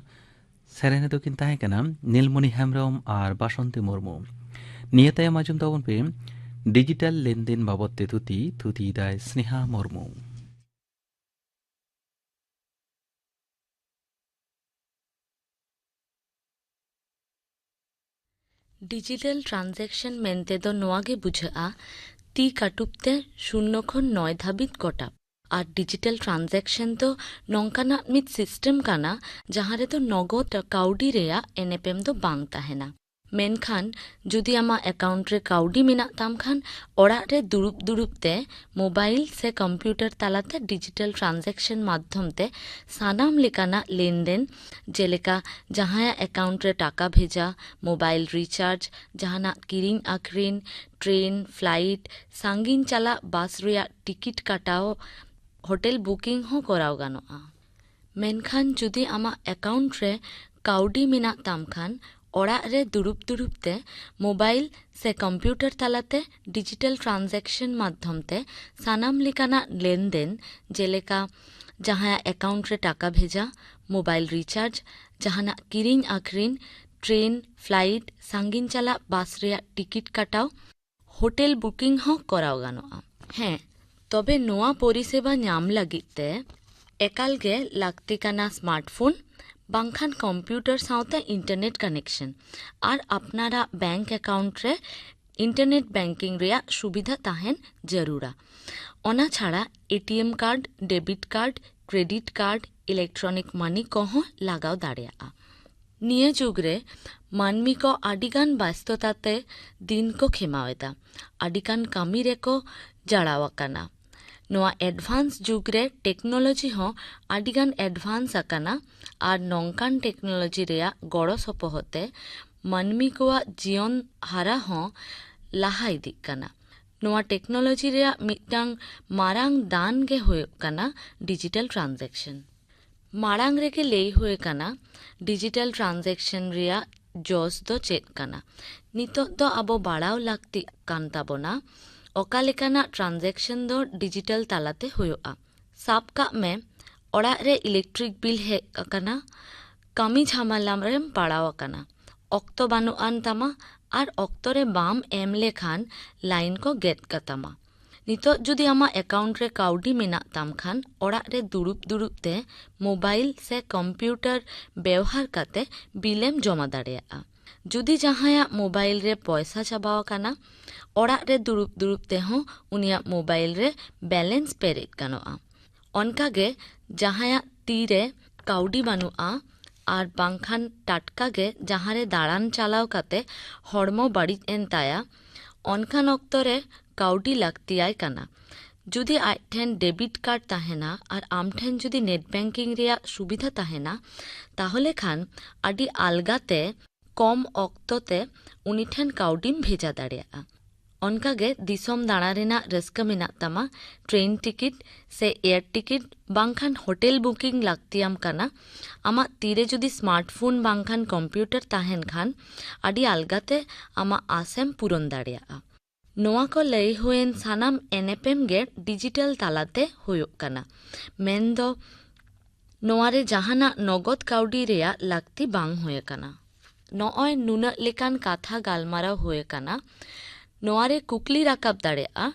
ᱥᱮᱨᱮᱧ ᱨᱮᱫᱚ ᱠᱤᱱ ᱛᱟᱦᱮᱸ ᱠᱟᱱᱟ ᱱᱤᱞᱢᱚᱱᱤ ᱦᱮᱢᱵᱽᱨᱚᱢ ᱟᱨ ᱵᱟᱥᱚᱱᱛᱤ ᱢᱩᱨᱢᱩ᱾ ᱱᱤᱭᱟᱹ ᱛᱟᱭᱚᱢ ᱟᱸᱡᱚᱢ ᱛᱟᱵᱚᱱ ᱯᱮ ᱰᱤᱡᱤᱴᱟᱞ ᱞᱮᱱᱫᱮᱱ ᱵᱟᱵᱚᱫ ᱛᱮ ᱛᱷᱩᱛᱤ, ᱛᱷᱩᱛᱤᱭᱮᱫᱟᱭ ᱥᱱᱮᱦᱟ ᱢᱩᱨᱢᱩ᱾ ᱰᱤᱡᱤᱴᱟᱞ ᱴᱨᱟᱱᱡᱟᱠᱥᱚᱱ ᱢᱮᱱᱛᱮ ᱫᱚ ᱱᱚᱣᱟ ᱜᱮ ᱵᱩᱡᱷᱟᱹᱜᱼᱟ, ᱛᱤ ᱠᱟᱹᱴᱩᱵ ᱛᱮ ᱥᱩᱱᱱᱚ ᱠᱷᱚᱱ ᱱᱚᱭ ᱫᱷᱟᱹᱵᱤᱡ ᱠᱚᱴᱟᱵ᱾ ᱟᱨ ᱰᱤᱡᱤᱴᱟᱞ ᱴᱨᱟᱱᱡᱟᱠᱥᱚᱱ ᱫᱚ ᱱᱚᱝᱠᱟᱱᱟᱜ ᱢᱤᱫ ᱥᱤᱥᱴᱮᱢ ᱠᱟᱱᱟ, ᱡᱟᱦᱟᱸ ᱨᱮᱫᱚ ᱱᱚᱜᱚᱫ ᱠᱟᱹᱣᱰᱤ ᱨᱮᱭᱟᱜ ᱮᱱᱮᱯᱮᱢ ᱫᱚ ᱵᱟᱝ ᱛᱟᱦᱮᱱᱟ᱾ ᱢᱮᱱᱠᱷᱟᱱ ᱡᱩᱫᱤ ᱟᱢᱟᱜ ᱮᱠᱟᱣᱩᱱᱴ ᱨᱮ ᱠᱟᱹᱣᱰᱤ ᱢᱮᱱᱟᱜ ᱛᱟᱢ ᱠᱷᱟᱱ, ᱚᱲᱟᱜ ᱨᱮ ᱫᱩᱲᱩᱵ ᱫᱩᱲᱩᱵ ᱛᱮ ᱢᱳᱵᱟᱭᱤᱞ ᱥᱮ ᱠᱚᱢᱯᱤᱭᱩᱴᱟᱨ ᱛᱟᱞᱟᱛᱮ ᱰᱤᱡᱤᱴᱟᱞ ᱴᱨᱟᱱᱡᱟᱠᱥᱚᱱ ᱢᱟᱫᱽᱫᱷᱚᱢ ᱛᱮ ᱥᱟᱱᱟᱢ ᱞᱮᱠᱟᱱᱟᱜ ᱞᱮᱱᱫᱮᱱ, ᱡᱮᱞᱮᱠᱟ ᱡᱟᱦᱟᱸᱭᱟᱜ ᱮᱠᱟᱣᱩᱱᱴ ᱨᱮ ᱴᱟᱠᱟ ᱵᱷᱮᱡᱟ, ᱢᱳᱵᱟᱭᱤᱞ ᱨᱤᱪᱟᱨᱡᱽ, ᱡᱟᱦᱟᱱᱟᱜ ᱠᱤᱨᱤᱧ ᱟᱹᱠᱷᱨᱤᱧ, ᱴᱨᱮᱱ, ᱯᱷᱞᱟᱭᱤᱴ, ᱥᱟᱺᱜᱤᱧ ᱪᱟᱞᱟᱜ ᱵᱟᱥ ᱨᱮᱭᱟᱜ ᱴᱤᱠᱤᱴ ᱠᱟᱴᱟᱣ, ᱦᱳᱴᱮᱞ ᱵᱩᱠᱤᱝ ᱦᱚᱸ ᱠᱚᱨᱟᱣ ᱜᱟᱱᱚᱜᱼᱟ᱾ ᱢᱮᱱᱠᱷᱟᱱ ᱡᱩᱫᱤ ᱟᱢᱟᱜ ᱮᱠᱟᱣᱩᱱᱴ ᱨᱮ ᱠᱟᱹᱣᱰᱤ ᱢᱮᱱᱟᱜ ᱛᱟᱢ ᱠᱷᱟᱱ, ᱚᱲᱟᱜ ᱨᱮ ᱫᱩᱲᱩᱵ ᱫᱩᱲᱩᱵ ᱛᱮ ᱢᱳᱵᱟᱭᱤᱞ ᱥᱮ ᱠᱚᱢᱯᱤᱭᱩᱴᱟᱨ ᱛᱟᱞᱟᱛᱮ ᱰᱤᱡᱤᱴᱟᱞ ᱴᱨᱟᱱᱡᱟᱠᱥᱚᱱ ᱢᱟᱫᱽᱫᱷᱚᱢ ᱛᱮ ᱥᱟᱱᱟᱢ ᱞᱮᱠᱟᱱᱟᱜ ᱞᱮᱱᱫᱮᱱ, ᱡᱮᱞᱮᱠᱟ ᱡᱟᱦᱟᱸᱭᱟᱜ ᱮᱠᱟᱣᱩᱱᱴ ᱨᱮ ᱴᱟᱠᱟ ᱵᱷᱮᱡᱟ, ᱢᱳᱵᱟᱭᱤᱞ ᱨᱤᱪᱟᱨᱡᱽ, ᱡᱟᱦᱟᱱᱟᱜ ᱠᱤᱨᱤᱧ ᱟᱹᱠᱷᱨᱤᱧ, ᱴᱨᱮᱱ, ᱯᱷᱞᱟᱭᱤᱴ, ᱥᱟᱺᱜᱤᱧ ᱪᱟᱞᱟᱜ ᱵᱟᱥ ᱨᱮᱭᱟᱜ ᱴᱤᱠᱤᱴ ᱠᱟᱴᱟᱣ, ᱦᱳᱴᱮᱞ ᱵᱩᱠᱤᱝ ᱦᱚᱸ ᱠᱚᱨᱟᱣ ᱜᱟᱱᱚᱜᱼᱟ᱾ ᱦᱮᱸ, ᱛᱚᱵᱮ ᱱᱚᱣᱟ ᱯᱚᱨᱤᱥᱮᱵᱟ ᱧᱟᱢ ᱞᱟᱹᱜᱤᱫ ᱛᱮ ᱮᱠᱟᱞ ᱜᱮ ᱞᱟᱹᱠᱛᱤ ᱠᱟᱱᱟ ᱥᱢᱟᱨᱴᱯᱷᱳᱱ ᱵᱟᱝᱠᱷᱟᱱ ᱠᱚᱢᱯᱤᱭᱩᱴᱟᱨ ᱥᱟᱶᱛᱮ ᱤᱱᱴᱟᱨᱱᱮᱴ ᱠᱟᱱᱮᱠᱥᱚᱱ ᱟᱨ ᱟᱯᱱᱟᱨᱟᱜ ᱵᱮᱝᱠ ᱮᱠᱟᱣᱩᱱᱴ ᱨᱮ ᱤᱱᱴᱟᱨᱱᱮᱴ ᱵᱮᱝᱠᱤᱝ ᱨᱮᱭᱟᱜ ᱥᱩᱵᱤᱫᱷᱟ ᱛᱟᱦᱮᱱ ᱡᱟᱹᱨᱩᱲᱟ᱾ ᱚᱱᱟ ᱪᱷᱟᱲᱟ ATM card, debit card, credit card, electronic money ᱠᱚᱦᱚᱸ ᱞᱟᱜᱟᱣ ᱫᱟᱲᱮᱭᱟᱜᱼᱟ᱾ ᱱᱤᱭᱟᱹ ᱡᱩᱜᱽ ᱨᱮ ᱢᱟᱹᱱᱢᱤ ᱠᱚ ᱟᱹᱰᱤᱜᱟᱱ ᱵᱟᱥᱛᱚᱛᱟ ᱛᱮ ᱫᱤᱱ ᱠᱚ ᱠᱷᱮᱢᱟᱣ ᱮᱫᱟ, ᱟᱹᱰᱤᱜᱟᱱ ᱠᱟᱹᱢᱤ ᱨᱮᱠᱚ ᱡᱟᱲᱟᱣ ᱟᱠᱟᱱᱟ᱾ ᱱᱚᱣᱟ ᱮᱰᱵᱷᱟᱱᱥ ᱡᱩᱜᱽ ᱨᱮ ᱴᱮᱠᱱᱳᱞᱚᱡᱤ ᱦᱚᱸ ᱟᱹᱰᱤᱜᱟᱱ ᱮᱰᱵᱷᱟᱱᱥ ᱟᱠᱟᱱᱟ ᱟᱨ ᱱᱚᱝᱠᱟᱱ ᱴᱮᱠᱱᱳᱞᱚᱡᱤ ᱨᱮᱭᱟᱜ ᱜᱚᱲᱚ ᱥᱚᱯᱚᱦᱚᱫ ᱛᱮ ᱢᱟᱹᱱᱢᱤ ᱠᱚᱣᱟᱜ ᱡᱤᱭᱚᱱ ᱦᱟᱨᱟ ᱦᱚᱸ ᱞᱟᱦᱟ ᱤᱫᱤᱜ ᱠᱟᱱᱟ᱾ ᱱᱚᱣᱟ ᱴᱮᱠᱱᱳᱞᱚᱡᱤ ᱨᱮᱭᱟᱜ ᱢᱤᱫᱴᱟᱝ ᱢᱟᱨᱟᱝ ᱫᱟᱱ ᱜᱮ ᱦᱩᱭᱩᱜ ᱠᱟᱱᱟ ᱰᱤᱡᱤᱴᱟᱞ ᱴᱨᱟᱱᱡᱟᱠᱥᱚᱱ᱾ ᱢᱟᱲᱟᱝ ᱨᱮᱜᱮ ᱞᱟᱹᱭ ᱦᱩᱭ ᱟᱠᱟᱱᱟ, ᱰᱤᱡᱤᱴᱟᱞ ᱴᱨᱟᱱᱡᱟᱠᱥᱚᱱ ᱨᱮᱭᱟᱜ ᱡᱚᱥ ᱫᱚ ᱪᱮᱫ ᱠᱟᱱᱟ᱾ ᱱᱤᱛᱚᱜ ᱫᱚ ᱟᱵᱚ ᱵᱟᱲᱟᱣ ᱞᱟᱹᱠᱛᱤᱜ ᱠᱟᱱ ᱛᱟᱵᱚᱱᱟ, ᱚᱠᱟ ᱞᱮᱠᱟᱱᱟᱜ ᱴᱨᱟᱱᱡᱟᱠᱥᱚᱱ ᱫᱚ ᱰᱤᱡᱤᱴᱟᱞ ᱛᱟᱞᱟᱛᱮ ᱦᱩᱭᱩᱜᱼᱟ᱾ ᱥᱟᱵ ᱠᱟᱜ ᱢᱮ, ᱚᱲᱟᱜ ᱨᱮ ᱤᱞᱮᱠᱴᱨᱤᱠ ᱵᱤᱞ ᱦᱮᱡ ᱟᱠᱟᱱᱟ, ᱠᱟᱹᱢᱤ ᱡᱷᱟᱢᱮᱞᱟ ᱨᱮᱢ ᱯᱟᱲᱟᱣ ᱟᱠᱟᱱᱟ, ᱚᱠᱛᱚ ᱵᱟᱹᱱᱩᱜ ᱟᱱ ᱛᱟᱢᱟ ᱟᱨ ᱚᱠᱛᱚ ᱨᱮ ᱵᱟᱢ ᱮᱢ ᱞᱮᱠᱷᱟᱱ ᱞᱟᱭᱤᱱ ᱠᱚ ᱜᱮᱫ ᱠᱟᱛᱟᱢᱟ᱾ ᱱᱤᱛᱚᱜ ᱡᱩᱫᱤ ᱟᱢᱟᱜ ᱮᱠᱟᱣᱩᱱᱴ ᱨᱮ ᱠᱟᱹᱣᱰᱤ ᱢᱮᱱᱟᱜ ᱛᱟᱢ ᱠᱷᱟᱱ, ᱚᱲᱟᱜ ᱨᱮ ᱫᱩᱲᱩᱵ ᱫᱩᱲᱩᱵ ᱛᱮ ᱢᱳᱵᱟᱭᱤᱞ ᱥᱮ ᱠᱚᱢᱯᱤᱭᱩᱴᱟᱨ ᱵᱮᱣᱦᱟᱨ ᱠᱟᱛᱮ ᱵᱤᱞᱮᱢ ᱡᱚᱢᱟ ᱫᱟᱲᱮᱭᱟᱜᱼᱟ᱾ ᱡᱩᱫᱤ ᱡᱟᱦᱟᱸᱭᱟᱜ ᱢᱳᱵᱟᱭᱤᱞ ᱨᱮ ᱯᱚᱭᱥᱟ ᱪᱟᱵᱟᱣ ᱟᱠᱟᱱᱟ, ᱚᱲᱟᱜ ᱨᱮ ᱫᱩᱲᱩᱵ ᱫᱩᱲᱩᱵ ᱛᱮᱦᱚᱸ ᱩᱱᱤᱭᱟᱜ ᱢᱳᱵᱟᱭᱤᱞ ᱨᱮ ᱵᱮᱞᱮᱱᱥ ᱯᱮᱨᱮᱡ ᱜᱟᱱᱚᱜᱼᱟ᱾ ᱚᱱᱠᱟᱜᱮ ᱡᱟᱦᱟᱸᱭᱟᱜ ᱛᱤᱨᱮ ᱠᱟᱹᱣᱰᱤ ᱵᱟᱹᱱᱩᱜᱼᱟ ᱟᱨ ᱵᱟᱝᱠᱷᱟᱱ ᱴᱟᱴᱠᱟ ᱜᱮ ᱡᱟᱦᱟᱸ ᱨᱮ ᱫᱟᱬᱟᱱ ᱪᱟᱞᱟᱣ ᱠᱟᱛᱮ ᱦᱚᱲᱢᱚ ᱵᱟᱹᱲᱤᱡ ᱮᱱ ᱛᱟᱭᱟ, ᱚᱱᱠᱟᱱ ᱚᱠᱛᱚ ᱨᱮ ᱠᱟᱹᱣᱰᱤ ᱞᱟᱹᱠᱛᱤᱭᱟᱭ ᱠᱟᱱᱟ᱾ ᱡᱩᱫᱤ ᱟᱡ ᱴᱷᱮᱱ ᱰᱮᱵᱤᱴ ᱠᱟᱨᱰ ᱛᱟᱦᱮᱱᱟ ᱟᱨ ᱟᱢ ᱴᱷᱮᱱ ᱡᱩᱫᱤ ᱱᱮᱴ ᱵᱮᱝᱠᱤᱝ ᱨᱮᱭᱟᱜ ᱥᱩᱵᱤᱫᱷᱟ ᱛᱟᱦᱮᱱᱟ, ᱛᱟᱦᱚᱞᱮ ᱠᱷᱟᱱ ᱟᱹᱰᱤ ᱟᱞᱜᱟ ᱛᱮ ᱠᱚᱢ ᱚᱠᱛᱚ ᱛᱮ ᱩᱱᱤ ᱴᱷᱮᱱ ᱠᱟᱹᱣᱰᱤᱢ ᱵᱷᱮᱡᱟ ᱫᱟᱲᱮᱭᱟᱜᱼᱟ᱾ ᱚᱱᱠᱟᱜᱮ ᱫᱤᱥᱚᱢ ᱫᱟᱬᱟ ᱨᱮᱱᱟᱜ ᱨᱟᱹᱥᱠᱟᱹ ᱢᱮᱱᱟᱜ ᱛᱟᱢᱟ, ᱴᱨᱮᱱ ᱴᱤᱠᱤᱴ ᱥᱮ ᱮᱭᱟᱨ ᱴᱤᱠᱤᱴ ᱵᱟᱝᱠᱷᱟᱱ ᱦᱳᱴᱮᱞ ᱵᱩᱠᱤᱝ ᱞᱟᱹᱠᱛᱤᱭᱟᱢ ᱠᱟᱱᱟ, ᱟᱢᱟᱜ ᱛᱤᱨᱮ ᱡᱩᱫᱤ ᱥᱢᱟᱨᱴᱯᱷᱳᱱ ᱵᱟᱝᱠᱷᱟᱱ ᱠᱚᱢᱯᱤᱭᱩᱴᱟᱨ ᱛᱟᱦᱮᱱ ᱠᱷᱟᱱ ᱟᱹᱰᱤ ᱟᱞᱜᱟᱛᱮ ᱟᱢᱟᱜ ᱟᱥᱮᱢ ᱯᱩᱨᱚᱱ ᱫᱟᱲᱮᱭᱟᱜᱼᱟ᱾ ᱱᱚᱣᱟ ᱠᱚ ᱞᱟᱹᱭ ᱦᱩᱭᱮᱱ ᱥᱟᱱᱟᱢ ᱮᱱᱮᱯᱮᱢ ᱜᱮ ᱰᱤᱡᱤᱴᱟᱞ ᱛᱟᱞᱟᱛᱮ ᱦᱩᱭᱩᱜ ᱠᱟᱱᱟ, ᱢᱮᱱᱫᱚ ᱱᱚᱣᱟ ᱨᱮ ᱡᱟᱦᱟᱱᱟᱜ ᱱᱚᱜᱚᱫ ᱠᱟᱹᱣᱰᱤ ᱨᱮᱭᱟᱜ ᱞᱟᱹᱠᱛᱤ ᱵᱟᱝ ᱦᱩᱭ ᱟᱠᱟᱱᱟ᱾ ᱱᱚᱜᱼᱚᱭ ᱱᱩᱱᱟᱹᱜ ᱞᱮᱠᱟᱱ ᱠᱟᱛᱷᱟ ᱜᱟᱞᱢᱟᱨᱟᱣ ᱦᱩᱭ ᱟᱠᱟᱱᱟ᱾ ᱱᱚᱣᱟ ᱨᱮ ᱠᱩᱠᱞᱤ ᱨᱟᱠᱟᱵ ᱫᱟᱲᱮᱭᱟᱜᱼᱟ,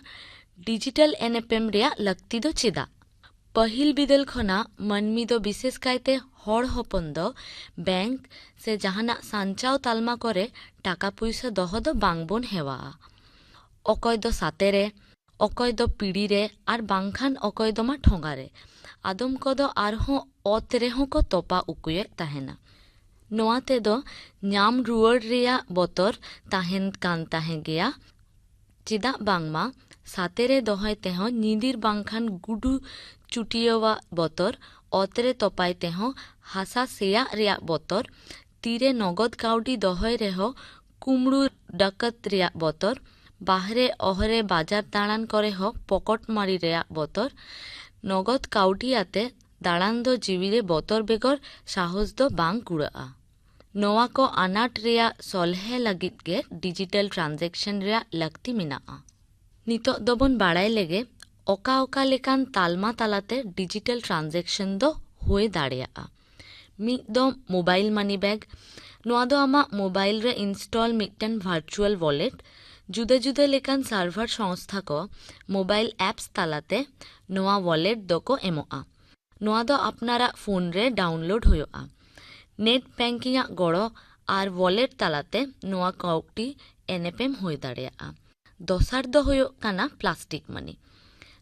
ᱰᱤᱡᱤᱴᱟᱞ ᱮᱱᱮᱯᱮᱢ ᱨᱮᱭᱟᱜ ᱞᱟᱹᱠᱛᱤ ᱫᱚ ᱪᱮᱫᱟᱜ? ᱯᱟᱹᱦᱤᱞ ᱵᱤᱫᱟᱹᱞ ᱠᱷᱚᱱᱟᱜ ᱢᱟᱹᱱᱢᱤ ᱫᱚ, ᱵᱤᱥᱮᱥ ᱠᱟᱭᱛᱮ ᱦᱚᱲ ᱦᱚᱯᱚᱱ ᱫᱚ, ᱵᱮᱝᱠ ᱥᱮ ᱡᱟᱦᱟᱱᱟᱜ ᱥᱟᱧᱪᱟᱣ ᱛᱟᱞᱢᱟ ᱠᱚᱨᱮ ᱴᱟᱠᱟ ᱯᱩᱭᱥᱟᱹ ᱫᱚᱦᱚ ᱫᱚ ᱵᱟᱝ ᱵᱚᱱ ᱦᱮᱣᱟᱜᱼᱟ᱾ ᱚᱠᱚᱭ ᱫᱚ ᱥᱟᱛᱮ ᱨᱮ, ᱚᱠᱚᱭ ᱫᱚ ᱯᱤᱲᱤ ᱨᱮ, ᱟᱨ ᱵᱟᱝᱠᱷᱟᱱ ᱚᱠᱚᱭ ᱫᱚ ᱢᱟ ᱴᱷᱚᱸᱜᱟ ᱨᱮ᱾ ᱟᱫᱚᱢ ᱠᱚᱫᱚ ᱟᱨᱦᱚᱸ ᱚᱛ ᱨᱮᱦᱚᱸ ᱠᱚ ᱛᱚᱯᱟ ᱩᱠᱩᱭᱮᱫ ᱛᱟᱦᱮᱱᱟ᱾ ᱱᱚᱣᱟ ᱛᱮᱫᱚ ᱧᱟᱢ ᱨᱩᱣᱟᱹᱲ ᱨᱮᱭᱟᱜ ᱵᱚᱛᱚᱨ ᱛᱟᱦᱮᱱ ᱠᱟᱱ ᱛᱟᱦᱮᱸ ᱜᱮᱭᱟ᱾ ᱪᱮᱫᱟᱜ ᱵᱟᱝᱢᱟ ᱥᱟᱛᱮ ᱨᱮ ᱫᱚᱦᱚᱭ ᱛᱮᱦᱚᱸ ᱧᱤᱫᱤᱨ ᱵᱟᱝᱠᱷᱟᱱ ᱜᱩᱰᱩ ᱪᱩᱴᱤᱭᱟᱹᱣᱟᱜ ᱵᱚᱛᱚᱨ, ᱚᱛ ᱨᱮ ᱛᱚᱯᱟᱭ ᱛᱮᱦᱚᱸ ᱦᱟᱥᱟ ᱥᱮᱭᱟᱜ ᱨᱮᱭᱟᱜ ᱵᱚᱛᱚᱨ, ᱛᱤᱨᱮ ᱱᱚᱜᱚᱫ ᱠᱟᱹᱣᱰᱤ ᱫᱚᱦᱚᱭ ᱨᱮᱦᱚᱸ ᱠᱩᱢᱲᱩ ᱰᱟᱠᱟᱛ ᱨᱮᱭᱟᱜ ᱵᱚᱛᱚᱨ, ᱵᱟᱦᱨᱮ ᱚᱦᱨᱮ ᱵᱟᱡᱟᱨ ᱫᱟᱬᱟᱱ ᱠᱚᱨᱮ ᱦᱚᱸ ᱯᱚᱠᱚᱴ ᱢᱟᱹᱨᱤ ᱨᱮᱭᱟᱜ ᱵᱚᱛᱚᱨ᱾ ᱱᱚᱜᱚᱫ ᱠᱟᱹᱣᱰᱤ ᱟᱛᱮ ᱫᱟᱬᱟᱱ ᱫᱚ ᱡᱤᱣᱤ ᱨᱮ ᱵᱚᱛᱚᱨ ᱵᱮᱜᱚᱨ ᱥᱟᱦᱚᱥ ᱫᱚ ᱵᱟᱝ ᱠᱩᱲᱟᱹᱜᱼᱟ᱾ ᱱᱚᱣᱟ ᱠᱚ ᱟᱱᱟᱴ ᱨᱮᱭᱟᱜ ᱥᱚᱞᱦᱮ ᱞᱟᱹᱜᱤᱫ ᱜᱮ ᱰᱤᱡᱤᱴᱟᱞ ᱴᱨᱟᱱᱡᱮᱠᱥᱚᱱ ᱨᱮᱭᱟᱜ ᱞᱟᱹᱠᱛᱤ ᱢᱮᱱᱟᱜᱼᱟ᱾ ᱱᱤᱛᱚᱜ ᱫᱚᱵᱚᱱ ᱵᱟᱲᱟᱭ ᱞᱮᱜᱮ ᱚᱠᱟ ᱚᱠᱟ ᱞᱮᱠᱟᱱ ᱛᱟᱞᱢᱟ ᱛᱟᱞᱟᱛᱮ ᱰᱤᱡᱤᱴᱟᱞ ᱴᱨᱟᱱᱡᱮᱠᱥᱚᱱ ᱫᱚ ᱦᱩᱭ ᱫᱟᱲᱮᱭᱟᱜᱼᱟ? ᱢᱤᱫ ᱫᱚ ᱢᱳᱵᱟᱭᱤᱞ ᱢᱟᱱᱤ ᱵᱮᱜᱽ᱾ ᱱᱚᱣᱟ ᱫᱚ ᱟᱢᱟᱜ ᱢᱳᱵᱟᱭᱤᱞ ᱨᱮ ᱤᱱᱥᱴᱚᱞ ᱢᱤᱫᱴᱮᱱ ᱵᱷᱟᱨᱪᱩᱣᱟᱞ ᱣᱟᱞᱮᱴ᱾ ᱡᱩᱫᱟᱹ ᱡᱩᱫᱟᱹ ᱞᱮᱠᱟᱱ ᱥᱟᱨᱵᱷᱟᱨ ᱥᱚᱝᱥᱛᱷᱟ ᱠᱚ ᱢᱳᱵᱟᱭᱤᱞ ᱮᱯᱥ ᱛᱟᱞᱟᱛᱮ ᱱᱚᱣᱟ ᱣᱟᱞᱮᱴ ᱫᱚᱠᱚ ᱮᱢᱚᱜᱼᱟ᱾ ᱱᱚᱣᱟ ᱫᱚ ᱟᱯᱱᱟᱨᱟᱜ ᱯᱷᱳᱱ ᱨᱮ ᱰᱟᱣᱩᱱᱞᱳᱰ ᱦᱩᱭᱩᱜᱼᱟ᱾ ᱱᱮᱴ ᱵᱮᱝᱠᱤᱝ ᱟᱜ ᱜᱚᱲᱚ ᱟᱨ ᱣᱟᱞᱮᱴ ᱛᱟᱞᱟᱛᱮ ᱱᱚᱣᱟ ᱠᱟᱹᱣᱰᱤ ᱮᱱᱮᱯᱮᱢ ᱦᱩᱭ ᱫᱟᱲᱮᱭᱟᱜᱼᱟ᱾ ᱫᱚᱥᱟᱨ ᱫᱚ ᱦᱩᱭᱩᱜ ᱠᱟᱱᱟ ᱯᱞᱟᱥᱴᱤᱠ ᱢᱟᱱᱤ᱾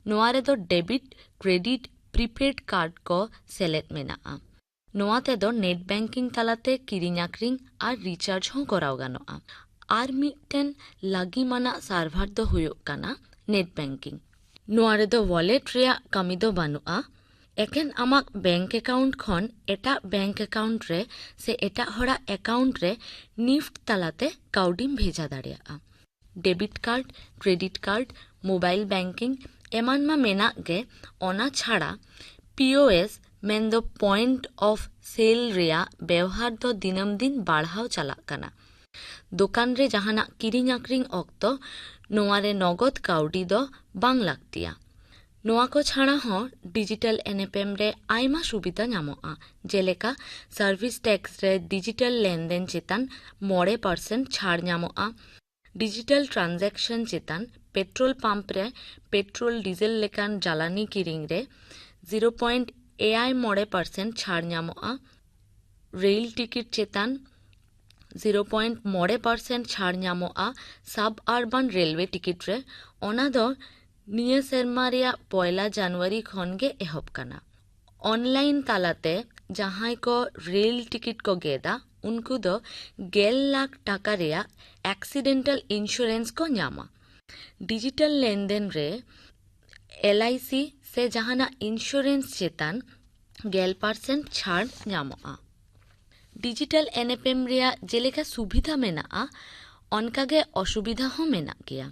ᱱᱚᱣᱟ ᱨᱮᱫᱚ ᱰᱮᱵᱤᱴ, ᱠᱨᱮᱰᱤᱴ, ᱯᱨᱤᱯᱮᱰ ᱠᱟᱨᱰ ᱠᱚ ᱥᱮᱞᱮᱫ ᱢᱮᱱᱟᱜᱼᱟ᱾ ᱱᱚᱣᱟ ᱛᱮᱫᱚ ᱱᱮᱴ ᱵᱮᱝᱠᱤᱝ ᱛᱟᱞᱟᱛᱮ ᱠᱤᱨᱤᱧ ᱟᱠᱷᱨᱤᱧ ᱟᱨ ᱨᱤᱪᱟᱨᱡᱽ ᱦᱚᱸ ᱠᱚᱨᱟᱣ ᱜᱟᱱᱚᱜᱼᱟ᱾ ᱟᱨ ᱢᱤᱫᱴᱮᱱ ᱞᱟᱹᱜᱤᱢᱟᱱᱟᱜ ᱥᱟᱨᱵᱷᱟᱨ ᱫᱚ ᱦᱩᱭᱩᱜ ᱠᱟᱱᱟ ᱱᱮᱴ ᱵᱮᱝᱠᱤᱝ᱾ ᱱᱚᱣᱟ ᱨᱮᱫᱚ ᱣᱟᱞᱮᱴ ᱨᱮᱭᱟᱜ ᱠᱟᱹᱢᱤ ᱫᱚ ᱵᱟᱹᱱᱩᱜᱼᱟ, ᱮᱠᱮᱱ ᱟᱢᱟᱜ ᱵᱮᱝᱠ ᱮᱠᱟᱣᱩᱱᱴ ᱠᱷᱚᱱ ᱮᱴᱟᱜ ᱵᱮᱝᱠ ᱮᱠᱟᱣᱩᱱᱴ ᱨᱮ ᱥᱮ ᱮᱴᱟᱜ ᱦᱚᱲᱟᱜ ᱮᱠᱟᱣᱩᱱᱴ ᱨᱮ ᱱᱤᱯᱷᱴ ᱛᱟᱞᱟᱛᱮ ᱠᱟᱹᱣᱰᱤᱢ ᱵᱷᱮᱡᱟ ᱫᱟᱲᱮᱭᱟᱜᱼᱟ᱾ Debit card, credit card, mobile banking ᱮᱢᱟᱱ ᱢᱟ ᱢᱮᱱᱟᱜ ᱜᱮ, ᱚᱱᱟ ᱪᱷᱟᱲᱟ ᱯᱤ ᱳ ᱮᱥ ᱢᱮᱱᱫᱚ ᱯᱚᱭᱮᱱᱴ ᱚᱯᱷ ᱥᱮᱞ ᱨᱮᱭᱟᱜ ᱵᱮᱣᱦᱟᱨ ᱫᱚ ᱫᱤᱱᱟᱹᱢ ᱫᱤᱱ ᱵᱟᱲᱦᱟᱣ ᱪᱟᱞᱟᱜ ᱠᱟᱱᱟ᱾ ᱫᱚᱠᱟᱱ ᱨᱮ ᱡᱟᱦᱟᱱᱟᱜ ᱠᱤᱨᱤᱧ ᱟᱠᱷᱨᱤᱧ ᱚᱠᱛᱚ ᱱᱚᱣᱟ ᱨᱮ ᱱᱚᱜᱚᱫ ᱠᱟᱹᱣᱰᱤ ᱫᱚ ᱵᱟᱝ ᱞᱟᱹᱠᱛᱤᱭᱟ᱾ ᱱᱚᱣᱟ ᱠᱚ ᱪᱷᱟᱲᱟ ᱦᱚᱸ ᱰᱤᱡᱤᱴᱟᱞ ᱮᱱᱮᱯᱮᱢ ᱨᱮ ᱟᱭᱢᱟ ᱥᱩᱵᱤᱫᱷᱟ ᱧᱟᱢᱚᱜᱼᱟ, ᱡᱮᱞᱮᱠᱟ ᱥᱟᱨᱵᱷᱤᱥ ᱴᱮᱠᱥ ᱨᱮ ᱰᱤᱡᱤᱴᱟᱞ ᱞᱮᱱᱫᱮᱱ ᱪᱮᱛᱟᱱ ᱢᱚᱬᱮ ᱯᱟᱨᱥᱮᱱᱴ ᱪᱷᱟᱲ ᱧᱟᱢᱚᱜᱼᱟ, ᱰᱤᱡᱤᱴᱟᱞ ᱴᱨᱟᱱᱡᱟᱠᱥᱚᱱ ᱪᱮᱛᱟᱱ ᱯᱮᱴᱨᱳᱞ ᱯᱟᱢᱯ ᱨᱮ ᱯᱮᱴᱨᱳᱞ ᱰᱤᱡᱮᱞ ᱞᱮᱠᱟᱱ ᱡᱟᱞᱟᱱᱤ ᱠᱤᱨᱤᱧ ᱨᱮ ᱡᱤᱨᱳ ᱯᱚᱭᱮᱱᱴ ᱮᱭᱟᱭ ᱢᱚᱬᱮ ᱯᱟᱨᱥᱮᱱᱴ ᱪᱷᱟᱲ ᱧᱟᱢᱚᱜᱼᱟ, ᱨᱮᱞ ᱴᱤᱠᱤᱴ ᱪᱮᱛᱟᱱ ᱡᱤᱨᱳ ᱯᱚᱭᱮᱱᱴ ᱢᱚᱬᱮ ᱯᱟᱨᱥᱮᱱᱴ ᱪᱷᱟᱲ ᱧᱟᱢᱚᱜᱼᱟ ᱥᱟᱵ ᱟᱨᱵᱟᱱ ᱨᱮᱞᱣᱮ ᱴᱤᱠᱤᱴ ᱨᱮ᱾ ᱚᱱᱟ ᱫᱚ ᱱᱤᱭᱟᱹ ᱥᱮᱨᱢᱟ ᱨᱮᱭᱟᱜ ᱯᱚᱭᱞᱟ ᱡᱟᱱᱩᱣᱟᱨᱤ ᱠᱷᱚᱱ ᱜᱮ ᱮᱦᱚᱵ ᱠᱟᱱᱟ᱾ ᱚᱱᱞᱟᱭᱤᱱ ᱛᱟᱞᱟᱛᱮ ᱡᱟᱦᱟᱸᱭ ᱠᱚ ᱨᱮᱞ ᱴᱤᱠᱤᱴ ᱠᱚ ᱜᱮᱫᱟ, ᱩᱱᱠᱩ ᱫᱚ ᱜᱮᱞ ᱞᱟᱠᱷ ᱴᱟᱠᱟ ᱨᱮᱭᱟᱜ ᱮᱠᱥᱤᱰᱮᱱᱴᱟᱞ ᱤᱱᱥᱩᱨᱮᱱᱥ ᱠᱚ ᱧᱟᱢᱟ᱾ ᱰᱤᱡᱤᱴᱟᱞ ᱞᱮᱱᱫᱮᱱ ᱨᱮ ᱮᱞ ᱟᱭ ᱥᱤ ᱥᱮ ᱡᱟᱦᱟᱱᱟᱜ ᱤᱱᱥᱩᱨᱮᱱᱥ ᱪᱮᱛᱟᱱ ᱜᱮᱞ ᱯᱟᱨᱥᱮᱱᱴ ᱪᱷᱟᱲ ᱧᱟᱢᱚᱜᱼᱟ᱾ ᱰᱤᱡᱤᱴᱟᱞ ᱮᱱᱮᱯᱮᱢ ᱨᱮᱭᱟᱜ ᱡᱮᱞᱮᱠᱟ ᱥᱩᱵᱤᱫᱷᱟ ᱢᱮᱱᱟᱜᱼᱟ, ᱚᱱᱠᱟᱜᱮ ᱚᱥᱩᱵᱤᱫᱷᱟ ᱦᱚᱸ ᱢᱮᱱᱟᱜ ᱜᱮᱭᱟ᱾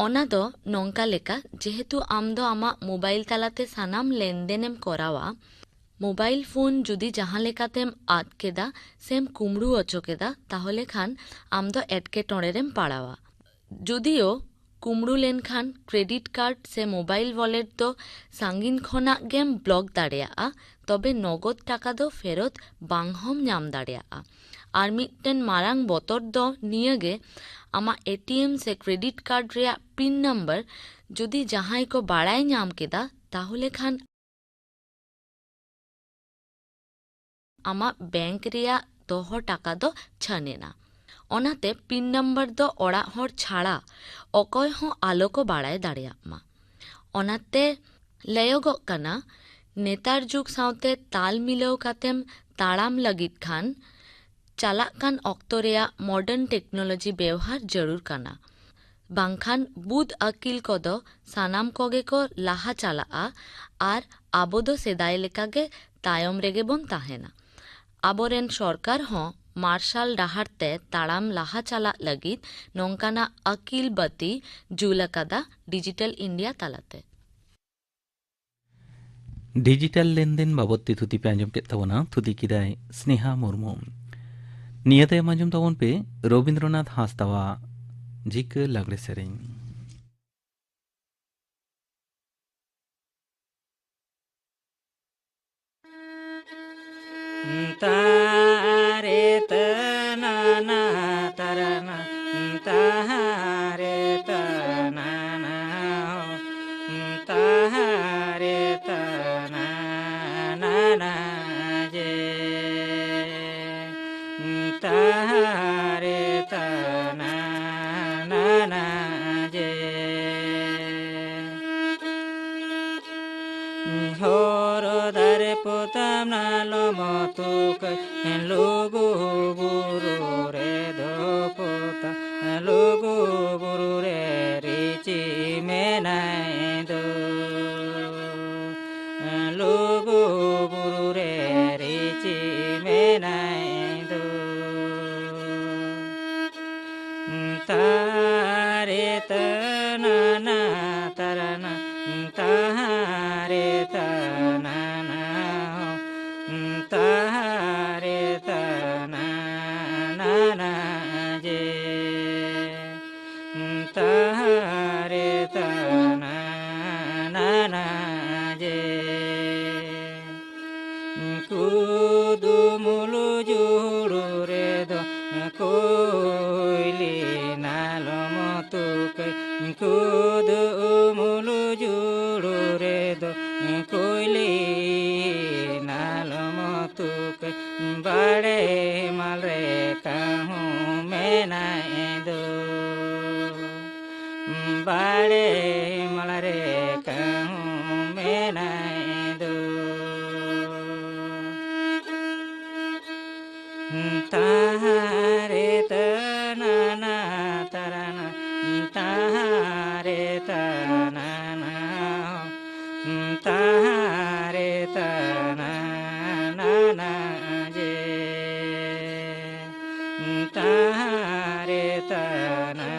ᱚᱱᱟ ᱫᱚ ᱱᱚᱝᱠᱟ ᱞᱮᱠᱟ, ᱡᱮᱦᱮᱛᱩ ᱟᱢ ᱫᱚ ᱟᱢᱟᱜ ᱢᱳᱵᱟᱭᱤᱞ ᱛᱟᱞᱟᱛᱮ ᱥᱟᱱᱟᱢ ᱞᱮᱱᱫᱮᱱᱮᱢ ᱠᱚᱨᱟᱣᱟ, ᱢᱳᱵᱟᱭᱤᱞ ᱯᱷᱳᱱ ᱡᱩᱫᱤ ᱡᱟᱦᱟᱸ ᱞᱮᱠᱟᱛᱮᱢ ᱟᱫ ᱠᱮᱫᱟ ᱥᱮᱢ ᱠᱩᱢᱵᱽᱲᱩ ᱚᱪᱚ ᱠᱮᱫᱟ, ᱛᱟᱦᱚᱞᱮ ᱠᱷᱟᱱ ᱟᱢ ᱫᱚ ᱮᱴᱠᱮᱴᱚᱬᱮ ᱨᱮᱢ ᱯᱟᱲᱟᱣᱟ᱾ ᱡᱩᱫᱤᱭᱳ ᱠᱩᱢᱵᱽᱲᱩ ᱞᱮᱱᱠᱷᱟᱱ ᱠᱨᱮᱰᱤᱴ ᱠᱟᱨᱰ ᱥᱮ ᱢᱳᱵᱟᱭᱤᱞ ᱣᱟᱞᱮᱴ ᱫᱚ ᱥᱟᱺᱜᱤᱧ ᱠᱷᱚᱱᱟᱜ ᱜᱮᱢ ᱵᱞᱚᱠ ᱫᱟᱲᱮᱭᱟᱜᱼᱟ, ᱛᱚᱵᱮ ᱱᱚᱜᱚᱫ ᱴᱟᱠᱟ ᱫᱚ ᱯᱷᱮᱨᱚᱛ ᱵᱟᱝ ᱦᱚᱸᱢ ᱧᱟᱢ ᱫᱟᱲᱮᱭᱟᱜᱼᱟ᱾ ᱟᱨ ᱢᱤᱫᱴᱮᱱ ᱢᱟᱨᱟᱝ ᱵᱚᱛᱚᱨ ᱫᱚ ᱱᱤᱭᱟᱹ ᱜᱮ, ᱟᱢᱟᱜ ᱮ ᱴᱤ ᱮᱢ ᱥᱮ ᱠᱨᱮᱰᱤᱴ ᱠᱟᱨᱰ ᱨᱮᱭᱟᱜ ᱯᱤᱱ ᱱᱟᱢᱵᱟᱨ ᱡᱩᱫᱤ ᱡᱟᱦᱟᱸᱭ ᱠᱚ ᱵᱟᱲᱟᱭ ᱧᱟᱢ ᱠᱮᱫᱟ, ᱛᱟᱦᱚᱞᱮ ᱠᱷᱟᱱ ᱟᱢᱟᱜ ᱵᱮᱝᱠ ᱨᱮᱭᱟᱜ ᱫᱚᱦᱚ ᱴᱟᱠᱟ ᱫᱚ ᱪᱷᱟᱹᱱ ᱮᱱᱟ᱾ ᱚᱱᱟᱛᱮ ᱯᱤᱱ ᱱᱟᱢᱵᱟᱨ ᱫᱚ ᱚᱲᱟᱜ ᱦᱚᱲ ᱪᱷᱟᱲᱟ ᱚᱠᱚᱭ ᱦᱚᱸ ᱟᱞᱚ ᱠᱚ ᱵᱟᱲᱟᱭ ᱫᱟᱲᱮᱭᱟᱜ ᱢᱟ᱾ ᱚᱱᱟᱛᱮ ᱞᱟᱹᱭᱚᱜᱚᱜ ᱠᱟᱱᱟ, ᱱᱮᱛᱟᱨ ᱡᱩᱜᱽ ᱥᱟᱶᱛᱮ ᱛᱟᱞ ᱢᱤᱞᱟᱹᱣ ᱠᱟᱛᱮᱢ ᱛᱟᱲᱟᱢ ᱞᱟᱹᱜᱤᱫ ᱠᱷᱟᱱ, ᱪᱟᱞᱟᱜ ᱠᱟᱱ ᱚᱠᱛᱚ ᱨᱮᱭᱟᱜ ᱢᱚᱰᱟᱨᱱ ᱴᱮᱠᱱᱳᱞᱚᱡᱤ ᱵᱮᱣᱦᱟᱨ ᱡᱟᱹᱨᱩᱲ ᱠᱟᱱᱟ᱾ ᱵᱟᱝᱠᱷᱟᱱ ᱵᱩᱫ ᱟᱹᱠᱤᱞ ᱠᱚᱫᱚ ᱥᱟᱱᱟᱢ ᱠᱚᱜᱮ ᱠᱚ ᱞᱟᱦᱟ ᱪᱟᱞᱟᱜᱼᱟ ᱟᱨ ᱟᱵᱚ ᱫᱚ ᱥᱮᱫᱟᱭ ᱞᱮᱠᱟᱜᱮ ᱛᱟᱭᱚᱢ ᱨᱮᱜᱮ ᱵᱚᱱ ᱛᱟᱦᱮᱱᱟ᱾ ᱟᱵᱚᱨᱮᱱ ᱥᱚᱨᱠᱟᱨ ᱦᱚᱸ ᱢᱟᱨᱥᱟᱞ ᱰᱟᱦᱟᱨ ᱛᱮ ᱛᱟᱲᱟᱢ ᱞᱟᱦᱟ ᱪᱟᱞᱟᱜ ᱞᱟᱹᱜᱤᱫ ᱱᱚᱝᱠᱟᱱᱟᱜ ᱟᱹᱠᱤᱞ ᱵᱟᱹᱛᱤ ᱡᱩᱞ ᱟᱠᱟᱫᱟ ᱰᱤᱡᱤᱴᱟᱞ ᱤᱱᱰᱤᱭᱟ ᱛᱟᱞᱟᱛᱮ᱾ ᱰᱤᱡᱤᱴᱟᱞ ᱞᱮᱱᱫᱮᱱ ᱵᱟᱵᱚᱫ ᱛᱮ ᱛᱷᱩᱛᱤ ᱯᱮ ᱟᱸᱡᱚᱢ ᱠᱮᱫ ᱛᱟᱵᱚᱱᱟ᱾ ᱛᱷᱩᱛᱤ ᱠᱮᱫᱟᱭ ᱥᱱᱮᱦᱟ ᱢᱩᱨᱢᱩ᱾ ᱱᱤᱭᱟᱹ ᱛᱟᱭᱚᱢ ᱟᱸᱡᱚᱢ ᱛᱟᱵᱚᱱ ᱯᱮ ᱨᱚᱵᱤᱱᱫᱨᱚᱱᱟᱛᱷ ᱦᱟᱸᱥᱫᱟᱣᱟᱜ ᱡᱷᱤᱠᱟᱹ ᱞᱟᱜᱽᱲᱮ ᱥᱮᱨᱮᱧ᱾ ᱛᱟᱨᱮ ᱛᱟᱱᱟᱱᱟ ᱛᱟᱨᱟᱱᱟ, ᱛᱟᱦᱟᱨᱮ ᱛᱟᱱᱟᱱᱟ, ᱛᱟᱦᱟᱨᱮ ᱛᱟᱱᱟᱱᱟ ᱡᱮ, ᱛᱟᱦᱟᱨᱮ ᱛᱟᱱᱟᱱᱟ ᱡᱮ᱾ ᱦᱚᱨᱚ ᱫᱟᱨᱮ ᱯᱚᱛᱟᱢ ᱱᱟ ᱞᱚᱢᱚ ᱛᱩᱠᱟᱹᱭ, ᱞᱩᱜᱩ ᱵᱩᱨᱩ ᱨᱮ ᱫᱚ ᱯᱚᱛᱟᱢ, ᱞᱩᱜᱩ ᱵᱩᱨᱩ ᱨᱮ ᱨᱤᱪᱤ ᱢᱮᱱᱟᱭ ᱫᱚ, ᱞᱩᱜᱩ ᱵᱩᱨᱩ ᱨᱮ ᱨᱤᱪᱤ ᱢᱮᱱᱟᱭ ᱫᱚ᱾ ᱛᱟᱨᱮ ᱛᱟᱱᱟᱱᱟ ᱛᱟᱨᱟᱱᱟ, ᱛᱟᱦᱟᱨᱮ ᱛᱟᱱᱟᱱᱟ, ᱛᱟᱦᱟᱨᱮ ᱛᱟᱱᱟᱱᱟ ᱡᱮ, ᱛᱟᱦᱟᱨᱮ ᱠᱩᱫᱩᱢᱩᱞᱩ ᱡᱩᱲᱩ ᱨᱮᱫᱚ ᱠᱩᱭᱞᱤ ᱱᱟᱞᱚᱢ ᱛᱩᱠᱟᱹᱭ, ᱠᱩᱫᱩᱢᱩᱞᱩ ᱡᱩᱲᱩ ᱨᱮᱫᱚ ᱠᱩᱭᱞᱤ ᱱᱟᱞᱚᱢ ᱛᱩᱠᱟᱹᱭ, ᱵᱟᱲᱮ ᱢᱟᱞ ᱨᱮ ᱠᱟᱹᱦᱩ ᱢᱮᱱᱟᱭ ᱫᱚ᱾ ᱵᱟᱲᱮ ᱢᱟᱞ ᱨᱮ ᱠᱟᱹᱦᱩ ᱢᱮᱱᱟᱭ ᱫᱚ᱾ ᱛᱟᱦᱟᱨᱮ ᱛᱟᱱᱟᱱᱟ ᱛᱟᱨᱟᱱᱟ, ᱛᱟᱦᱟᱨᱮ ᱛᱟᱱᱟᱱᱟ, ᱛᱟᱦᱟᱨᱮ ᱛᱟᱱᱟᱱᱟ ᱡᱮ᱾ ᱛᱟᱦᱟᱨᱮ ᱛᱟᱱᱟᱱᱟ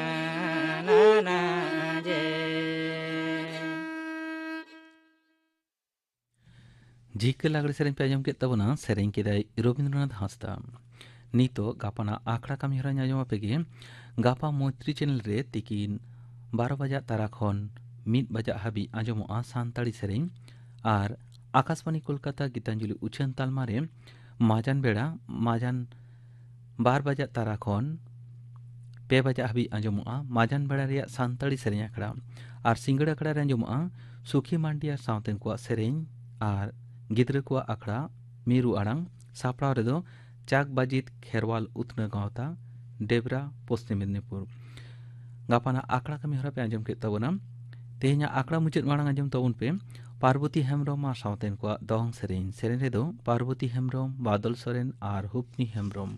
ᱡᱮ᱾ ᱡᱷᱤᱠᱟᱹ ᱞᱟᱜᱽᱲᱮ ᱥᱮᱨᱮᱧ ᱯᱮ ᱟᱸᱡᱚᱢ ᱠᱮᱫ ᱛᱟᱵᱚᱱᱟ, ᱥᱮᱨᱮᱧ ᱠᱮᱫᱟᱭ ᱨᱚᱵᱤᱱᱫᱨᱚᱱᱟᱛᱷ ᱦᱟᱸᱥᱫᱟ᱾ ᱱᱤᱛᱚᱜ ᱜᱟᱯᱟᱱᱟᱜ ᱟᱠᱷᱲᱟ ᱠᱟᱹᱢᱤ ᱦᱚᱨᱟᱧ ᱟᱸᱡᱚᱢ ᱟᱯᱮ ᱜᱮ᱾ ᱜᱟᱯᱟ ᱢᱳᱭᱛᱨᱤ ᱪᱮᱱᱮᱞ ᱨᱮ ᱛᱤᱠᱤᱱ ᱵᱟᱨᱚ ᱵᱟᱡᱟᱜ ᱛᱟᱨᱟ ᱠᱷᱚᱱ ᱢᱤᱫ ᱵᱟᱡᱟᱜ ᱦᱟᱹᱵᱤᱡ ᱟᱸᱡᱚᱢᱚᱜᱼᱟ ᱥᱟᱱᱛᱟᱲᱤ ᱥᱮᱨᱮᱧ᱾ ᱟᱨ ᱟᱠᱟᱥᱵᱟᱱᱤ ᱠᱳᱞᱠᱟᱛᱟ ᱜᱤᱛᱟᱧᱡᱚᱞᱤ ᱩᱪᱷᱟᱹᱱ ᱛᱟᱞᱢᱟ ᱨᱮ ᱢᱟᱡᱟᱱ ᱵᱮᱲᱟ, ᱢᱟᱡᱟᱱ ᱵᱟᱨ ᱵᱟᱡᱟᱜ ᱛᱟᱨᱟ ᱠᱷᱚᱱ ᱯᱮ ᱵᱟᱡᱟᱜ ᱦᱟᱹᱵᱤᱡ ᱟᱸᱡᱚᱢᱚᱜᱼᱟ ᱢᱟᱡᱟᱱ ᱵᱮᱲᱟ ᱨᱮᱭᱟᱜ ᱥᱟᱱᱛᱟᱲᱤ ᱥᱮᱨᱮᱧ ᱟᱠᱷᱲᱟ᱾ ᱟᱨ ᱥᱤᱸᱜᱟᱹᱲ ᱟᱠᱷᱲᱟ ᱨᱮ ᱟᱸᱡᱚᱢᱚᱜᱼᱟ ᱥᱩᱠᱷᱤ ᱢᱟᱱᱰᱤ ᱟᱨ ᱥᱟᱶᱛᱮᱱ ᱠᱚᱣᱟᱜ ᱥᱮᱨᱮᱧ ᱟᱨ ᱜᱤᱫᱽᱨᱟᱹ ᱠᱚᱣᱟᱜ ᱟᱠᱷᱲᱟ ᱢᱤᱨᱩ ᱟᱲᱟᱝ᱾ ᱥᱟᱯᱲᱟᱣ ᱨᱮᱫᱚ ᱪᱟᱠ ᱵᱟᱡᱤᱛ ᱠᱷᱮᱨᱣᱟᱞ ᱩᱛᱱᱟᱹ ᱜᱟᱶᱛᱟ, ᱰᱮᱵᱽᱨᱟ, ᱯᱚᱥᱪᱤᱢ ᱢᱮᱫᱽᱱᱤᱯᱩᱨ᱾ ᱜᱟᱯᱟᱱᱟᱜ ᱟᱠᱷᱲᱟ ᱠᱟᱹᱢᱤ ᱦᱚᱨᱟ ᱯᱮ ᱟᱸᱡᱚᱢ ᱠᱮᱫ ᱛᱟᱵᱚᱱᱟ᱾ ᱛᱮᱦᱮᱧᱟᱜ ᱟᱠᱷᱲᱟ ᱢᱩᱪᱟᱹᱫ ᱢᱟᱲᱟᱝ ᱟᱸᱡᱚᱢ ᱛᱟᱵᱚᱱ ᱯᱮ ᱯᱟᱨᱵᱚᱛᱤ ᱦᱮᱢᱵᱽᱨᱚᱢ ᱟᱨ ᱥᱟᱶᱛᱮᱱ ᱠᱚᱣᱟᱜ ᱫᱚᱝ ᱥᱮᱨᱮᱧ᱾ ᱥᱮᱨᱮᱧ ᱨᱮᱫᱚ ᱯᱟᱨᱵᱚᱛᱤ ᱦᱮᱢᱵᱽᱨᱚᱢ, ᱵᱟᱫᱚᱞ ᱥᱚᱨᱮᱱ ᱟᱨ ᱦᱩᱯᱱᱤ ᱦᱮᱢᱵᱽᱨᱚᱢ᱾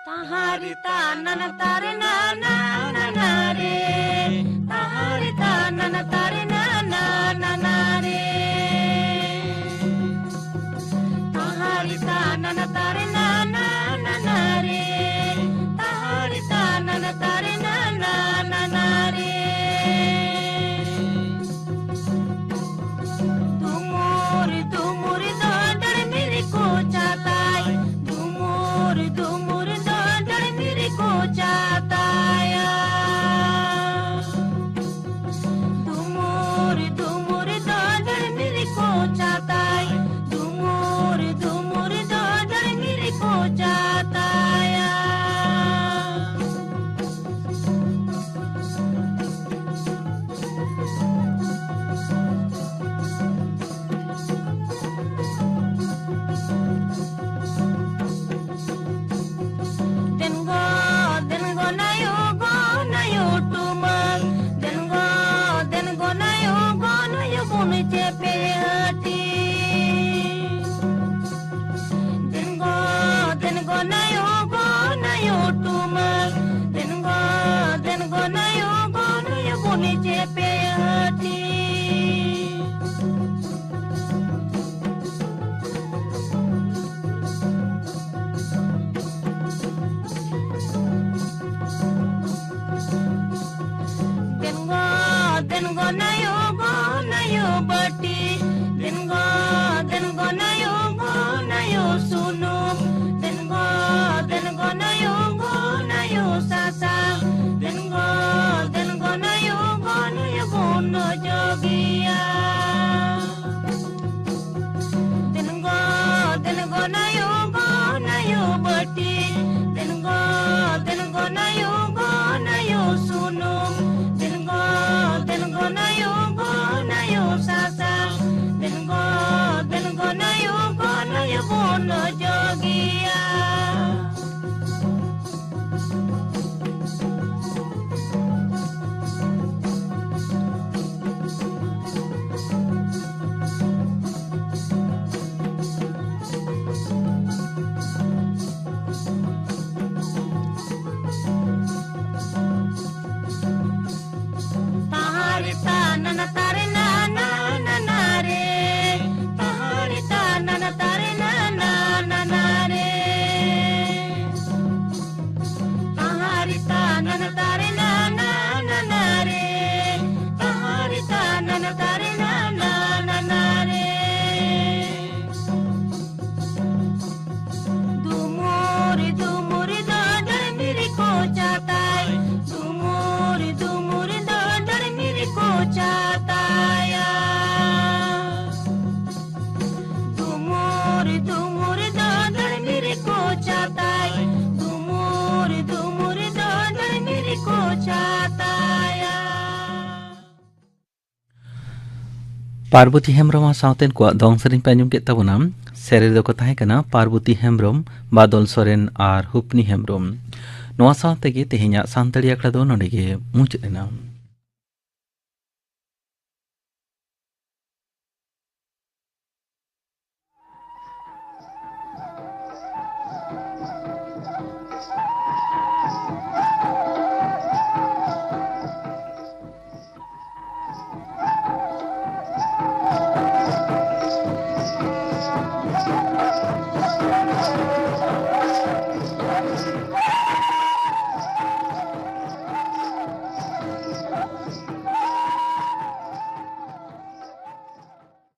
ᱛᱟᱦᱟᱨᱤ ᱛᱟᱱᱟᱱᱟ ᱛᱟᱨᱮ ᱱᱟᱱᱟ ᱱᱟᱱᱟ ᱨᱮ, ᱛᱟᱦᱟᱨᱤ ᱛᱟᱱᱟᱱᱟ ᱛᱟᱨᱮ ᱱᱟᱱᱟ ᱱᱟᱱᱟ ᱨᱮ, ᱛᱟᱦᱟᱨᱤ ᱛᱟᱱᱟᱱᱟ ᱛᱟᱨᱮ ᱱᱟᱱᱟ ᱱᱟᱱᱟ ᱨᱮ, ᱛᱟᱦᱟᱨᱤ ᱛᱟᱱᱟᱱᱟ ᱛᱟᱨᱮ ᱱᱟᱱᱟ ᱱᱟᱱᱟ ᱨᱮ᱾ ᱫᱩᱢᱩᱨ ᱫᱩᱢᱩᱨ ᱫᱚ ᱰᱟᱲᱢᱤᱨᱤ ᱠᱚ ᱪᱟᱛᱟᱭ, ᱫᱩᱢᱩᱨ ᱫᱩᱢᱩᱨ ᱫᱚ ᱰᱟᱲᱢᱤᱨᱤ ᱠᱚ ᱪᱮᱯᱮ ᱦᱟᱹᱴᱤ᱾ ᱫᱮᱱᱜᱚ, ᱫᱮᱱᱜᱚ ᱱᱟᱭᱳ ᱜᱚ ᱱᱟᱭᱳ ᱵᱟᱹᱴᱤ᱾ ᱫᱮᱱᱜᱚ, ᱫᱮᱱᱜᱚ ᱱᱟᱭᱳ ᱜᱚ ᱱᱟᱭᱳ ᱥᱩᱱᱩᱢ᱾ ᱫᱮᱱᱜᱚ, ᱫᱮᱱᱜᱚ ᱱᱟᱭᱳ ᱜᱚ ᱱᱟᱭᱳ ᱥᱟᱥᱟᱝ᱾ ᱫᱮᱱᱜᱚ, ᱫᱮᱱᱜᱚ ᱱᱟᱭᱳ ᱜᱚ ᱱᱟᱭᱳ ᱵᱚᱱ ᱚᱡᱚᱜᱮᱭᱟ᱾ ᱫᱮᱱᱜᱚ, ᱫᱮᱱᱜᱚ ᱱᱟᱭᱳ ᱜᱚ ᱱᱟᱭᱳ ᱵᱟᱹᱴᱤ᱾ ᱫᱮᱱᱜᱚ, ᱫᱮᱱᱜᱚ ᱱᱟᱭᱳ ᱜᱚ ᱱᱟᱭᱳ ᱥᱩᱱᱩᱢ᱾ ᱫᱮᱱᱜᱚ, ᱫᱮᱱᱜᱚ ᱱᱟᱭᱳ ᱜᱚ ᱱᱟᱭᱳ ᱥᱟᱥᱟᱝ᱾ ᱫᱮᱱᱜᱚ, ᱫᱮᱱᱜᱚ ᱱᱟᱭᱳ ᱜᱚ ᱱᱟᱭᱳ ᱵᱚᱱ ᱚᱡᱚᱜᱮᱭᱟ᱾ ᱛᱟᱦᱟᱨᱤ ᱛᱟ ᱱᱟᱱᱟ ᱛᱟᱨᱮ ᱱᱟᱱᱟ ᱱᱟᱱᱟ ᱨᱮ᱾ ᱛᱟᱦᱟᱨᱤ ᱛᱟ ᱱᱟᱱᱟ ᱛᱟᱨᱮ ᱱᱟᱱᱟ ᱱᱟᱱᱟ ᱨᱮ᱾ ᱛᱟᱦᱟᱨᱤ ᱛᱟ ᱱᱟᱱᱟ ᱛᱟᱨᱮ ᱱᱟᱱᱟ ᱱᱟᱱᱟ ᱨᱮ᱾ ᱛᱟᱦᱟᱨᱤ ᱛᱟ ᱱᱟᱱᱟ ᱛᱟᱨᱮ ᱱᱟᱱᱟ ᱱᱟᱱᱟ ᱨᱮ᱾ ᱫᱩᱢᱩᱨᱤ ᱫᱩᱢᱩᱨᱤ ᱫᱚ ᱰᱟᱹᱲᱢᱤᱨᱤ ᱠᱚ ᱪᱟᱛᱟᱭ᱾ ᱫᱩᱢᱩᱨᱤ ᱫᱩᱢᱩᱨᱤ ᱫᱚ ᱰᱟᱹᱲᱢᱤᱨᱤ ᱠᱚ ᱪᱟᱛᱟᱭᱟ᱾ ᱫᱩᱢᱩᱨᱤ ᱫᱩᱢᱩᱨᱤ ᱫᱚ ᱰᱟᱹᱲᱢᱤᱨᱤ ᱠᱚ ᱪᱟᱛᱟᱭ᱾ ᱫᱩᱢᱩᱨᱤ ᱫᱩᱢᱩᱨᱤ ᱫᱚ ᱰᱟᱹᱲᱢᱤᱨᱤ ᱠᱚ ᱪᱟᱛᱟᱭᱟ᱾ ᱯᱟᱨᱵᱚᱛᱤ ᱦᱮᱢᱵᱨᱚᱢ ᱟᱨ ᱥᱟᱶᱛᱮᱱ ᱠᱚᱣᱟᱜ ᱫᱚᱝ ᱥᱮᱨᱮᱧ ᱯᱮ ᱟᱸᱡᱚᱢ ᱠᱮᱫ ᱛᱟᱵᱚᱱᱟ᱾ ᱥᱮᱨᱮᱧ ᱫᱚᱠᱚ ᱛᱟᱦᱮᱸ ᱠᱟᱱᱟ ᱯᱟᱨᱵᱚᱛᱤ ᱦᱮᱢᱵᱨᱚᱢ, ᱵᱟᱫᱚᱞ ᱥᱚᱨᱮᱱ ᱟᱨ ᱦᱩᱯᱱᱤ ᱦᱮᱢᱵᱨᱚᱢ᱾ ᱱᱚᱣᱟ ᱥᱟᱶ ᱛᱮᱜᱮ ᱛᱮᱦᱮᱧᱟᱜ ᱥᱟᱱᱛᱟᱲᱤ ᱟᱠᱷᱲᱟ ᱫᱚ ᱱᱚᱰᱮ ᱜᱮ ᱢᱩᱪᱟᱹᱫ ᱮᱱᱟ᱾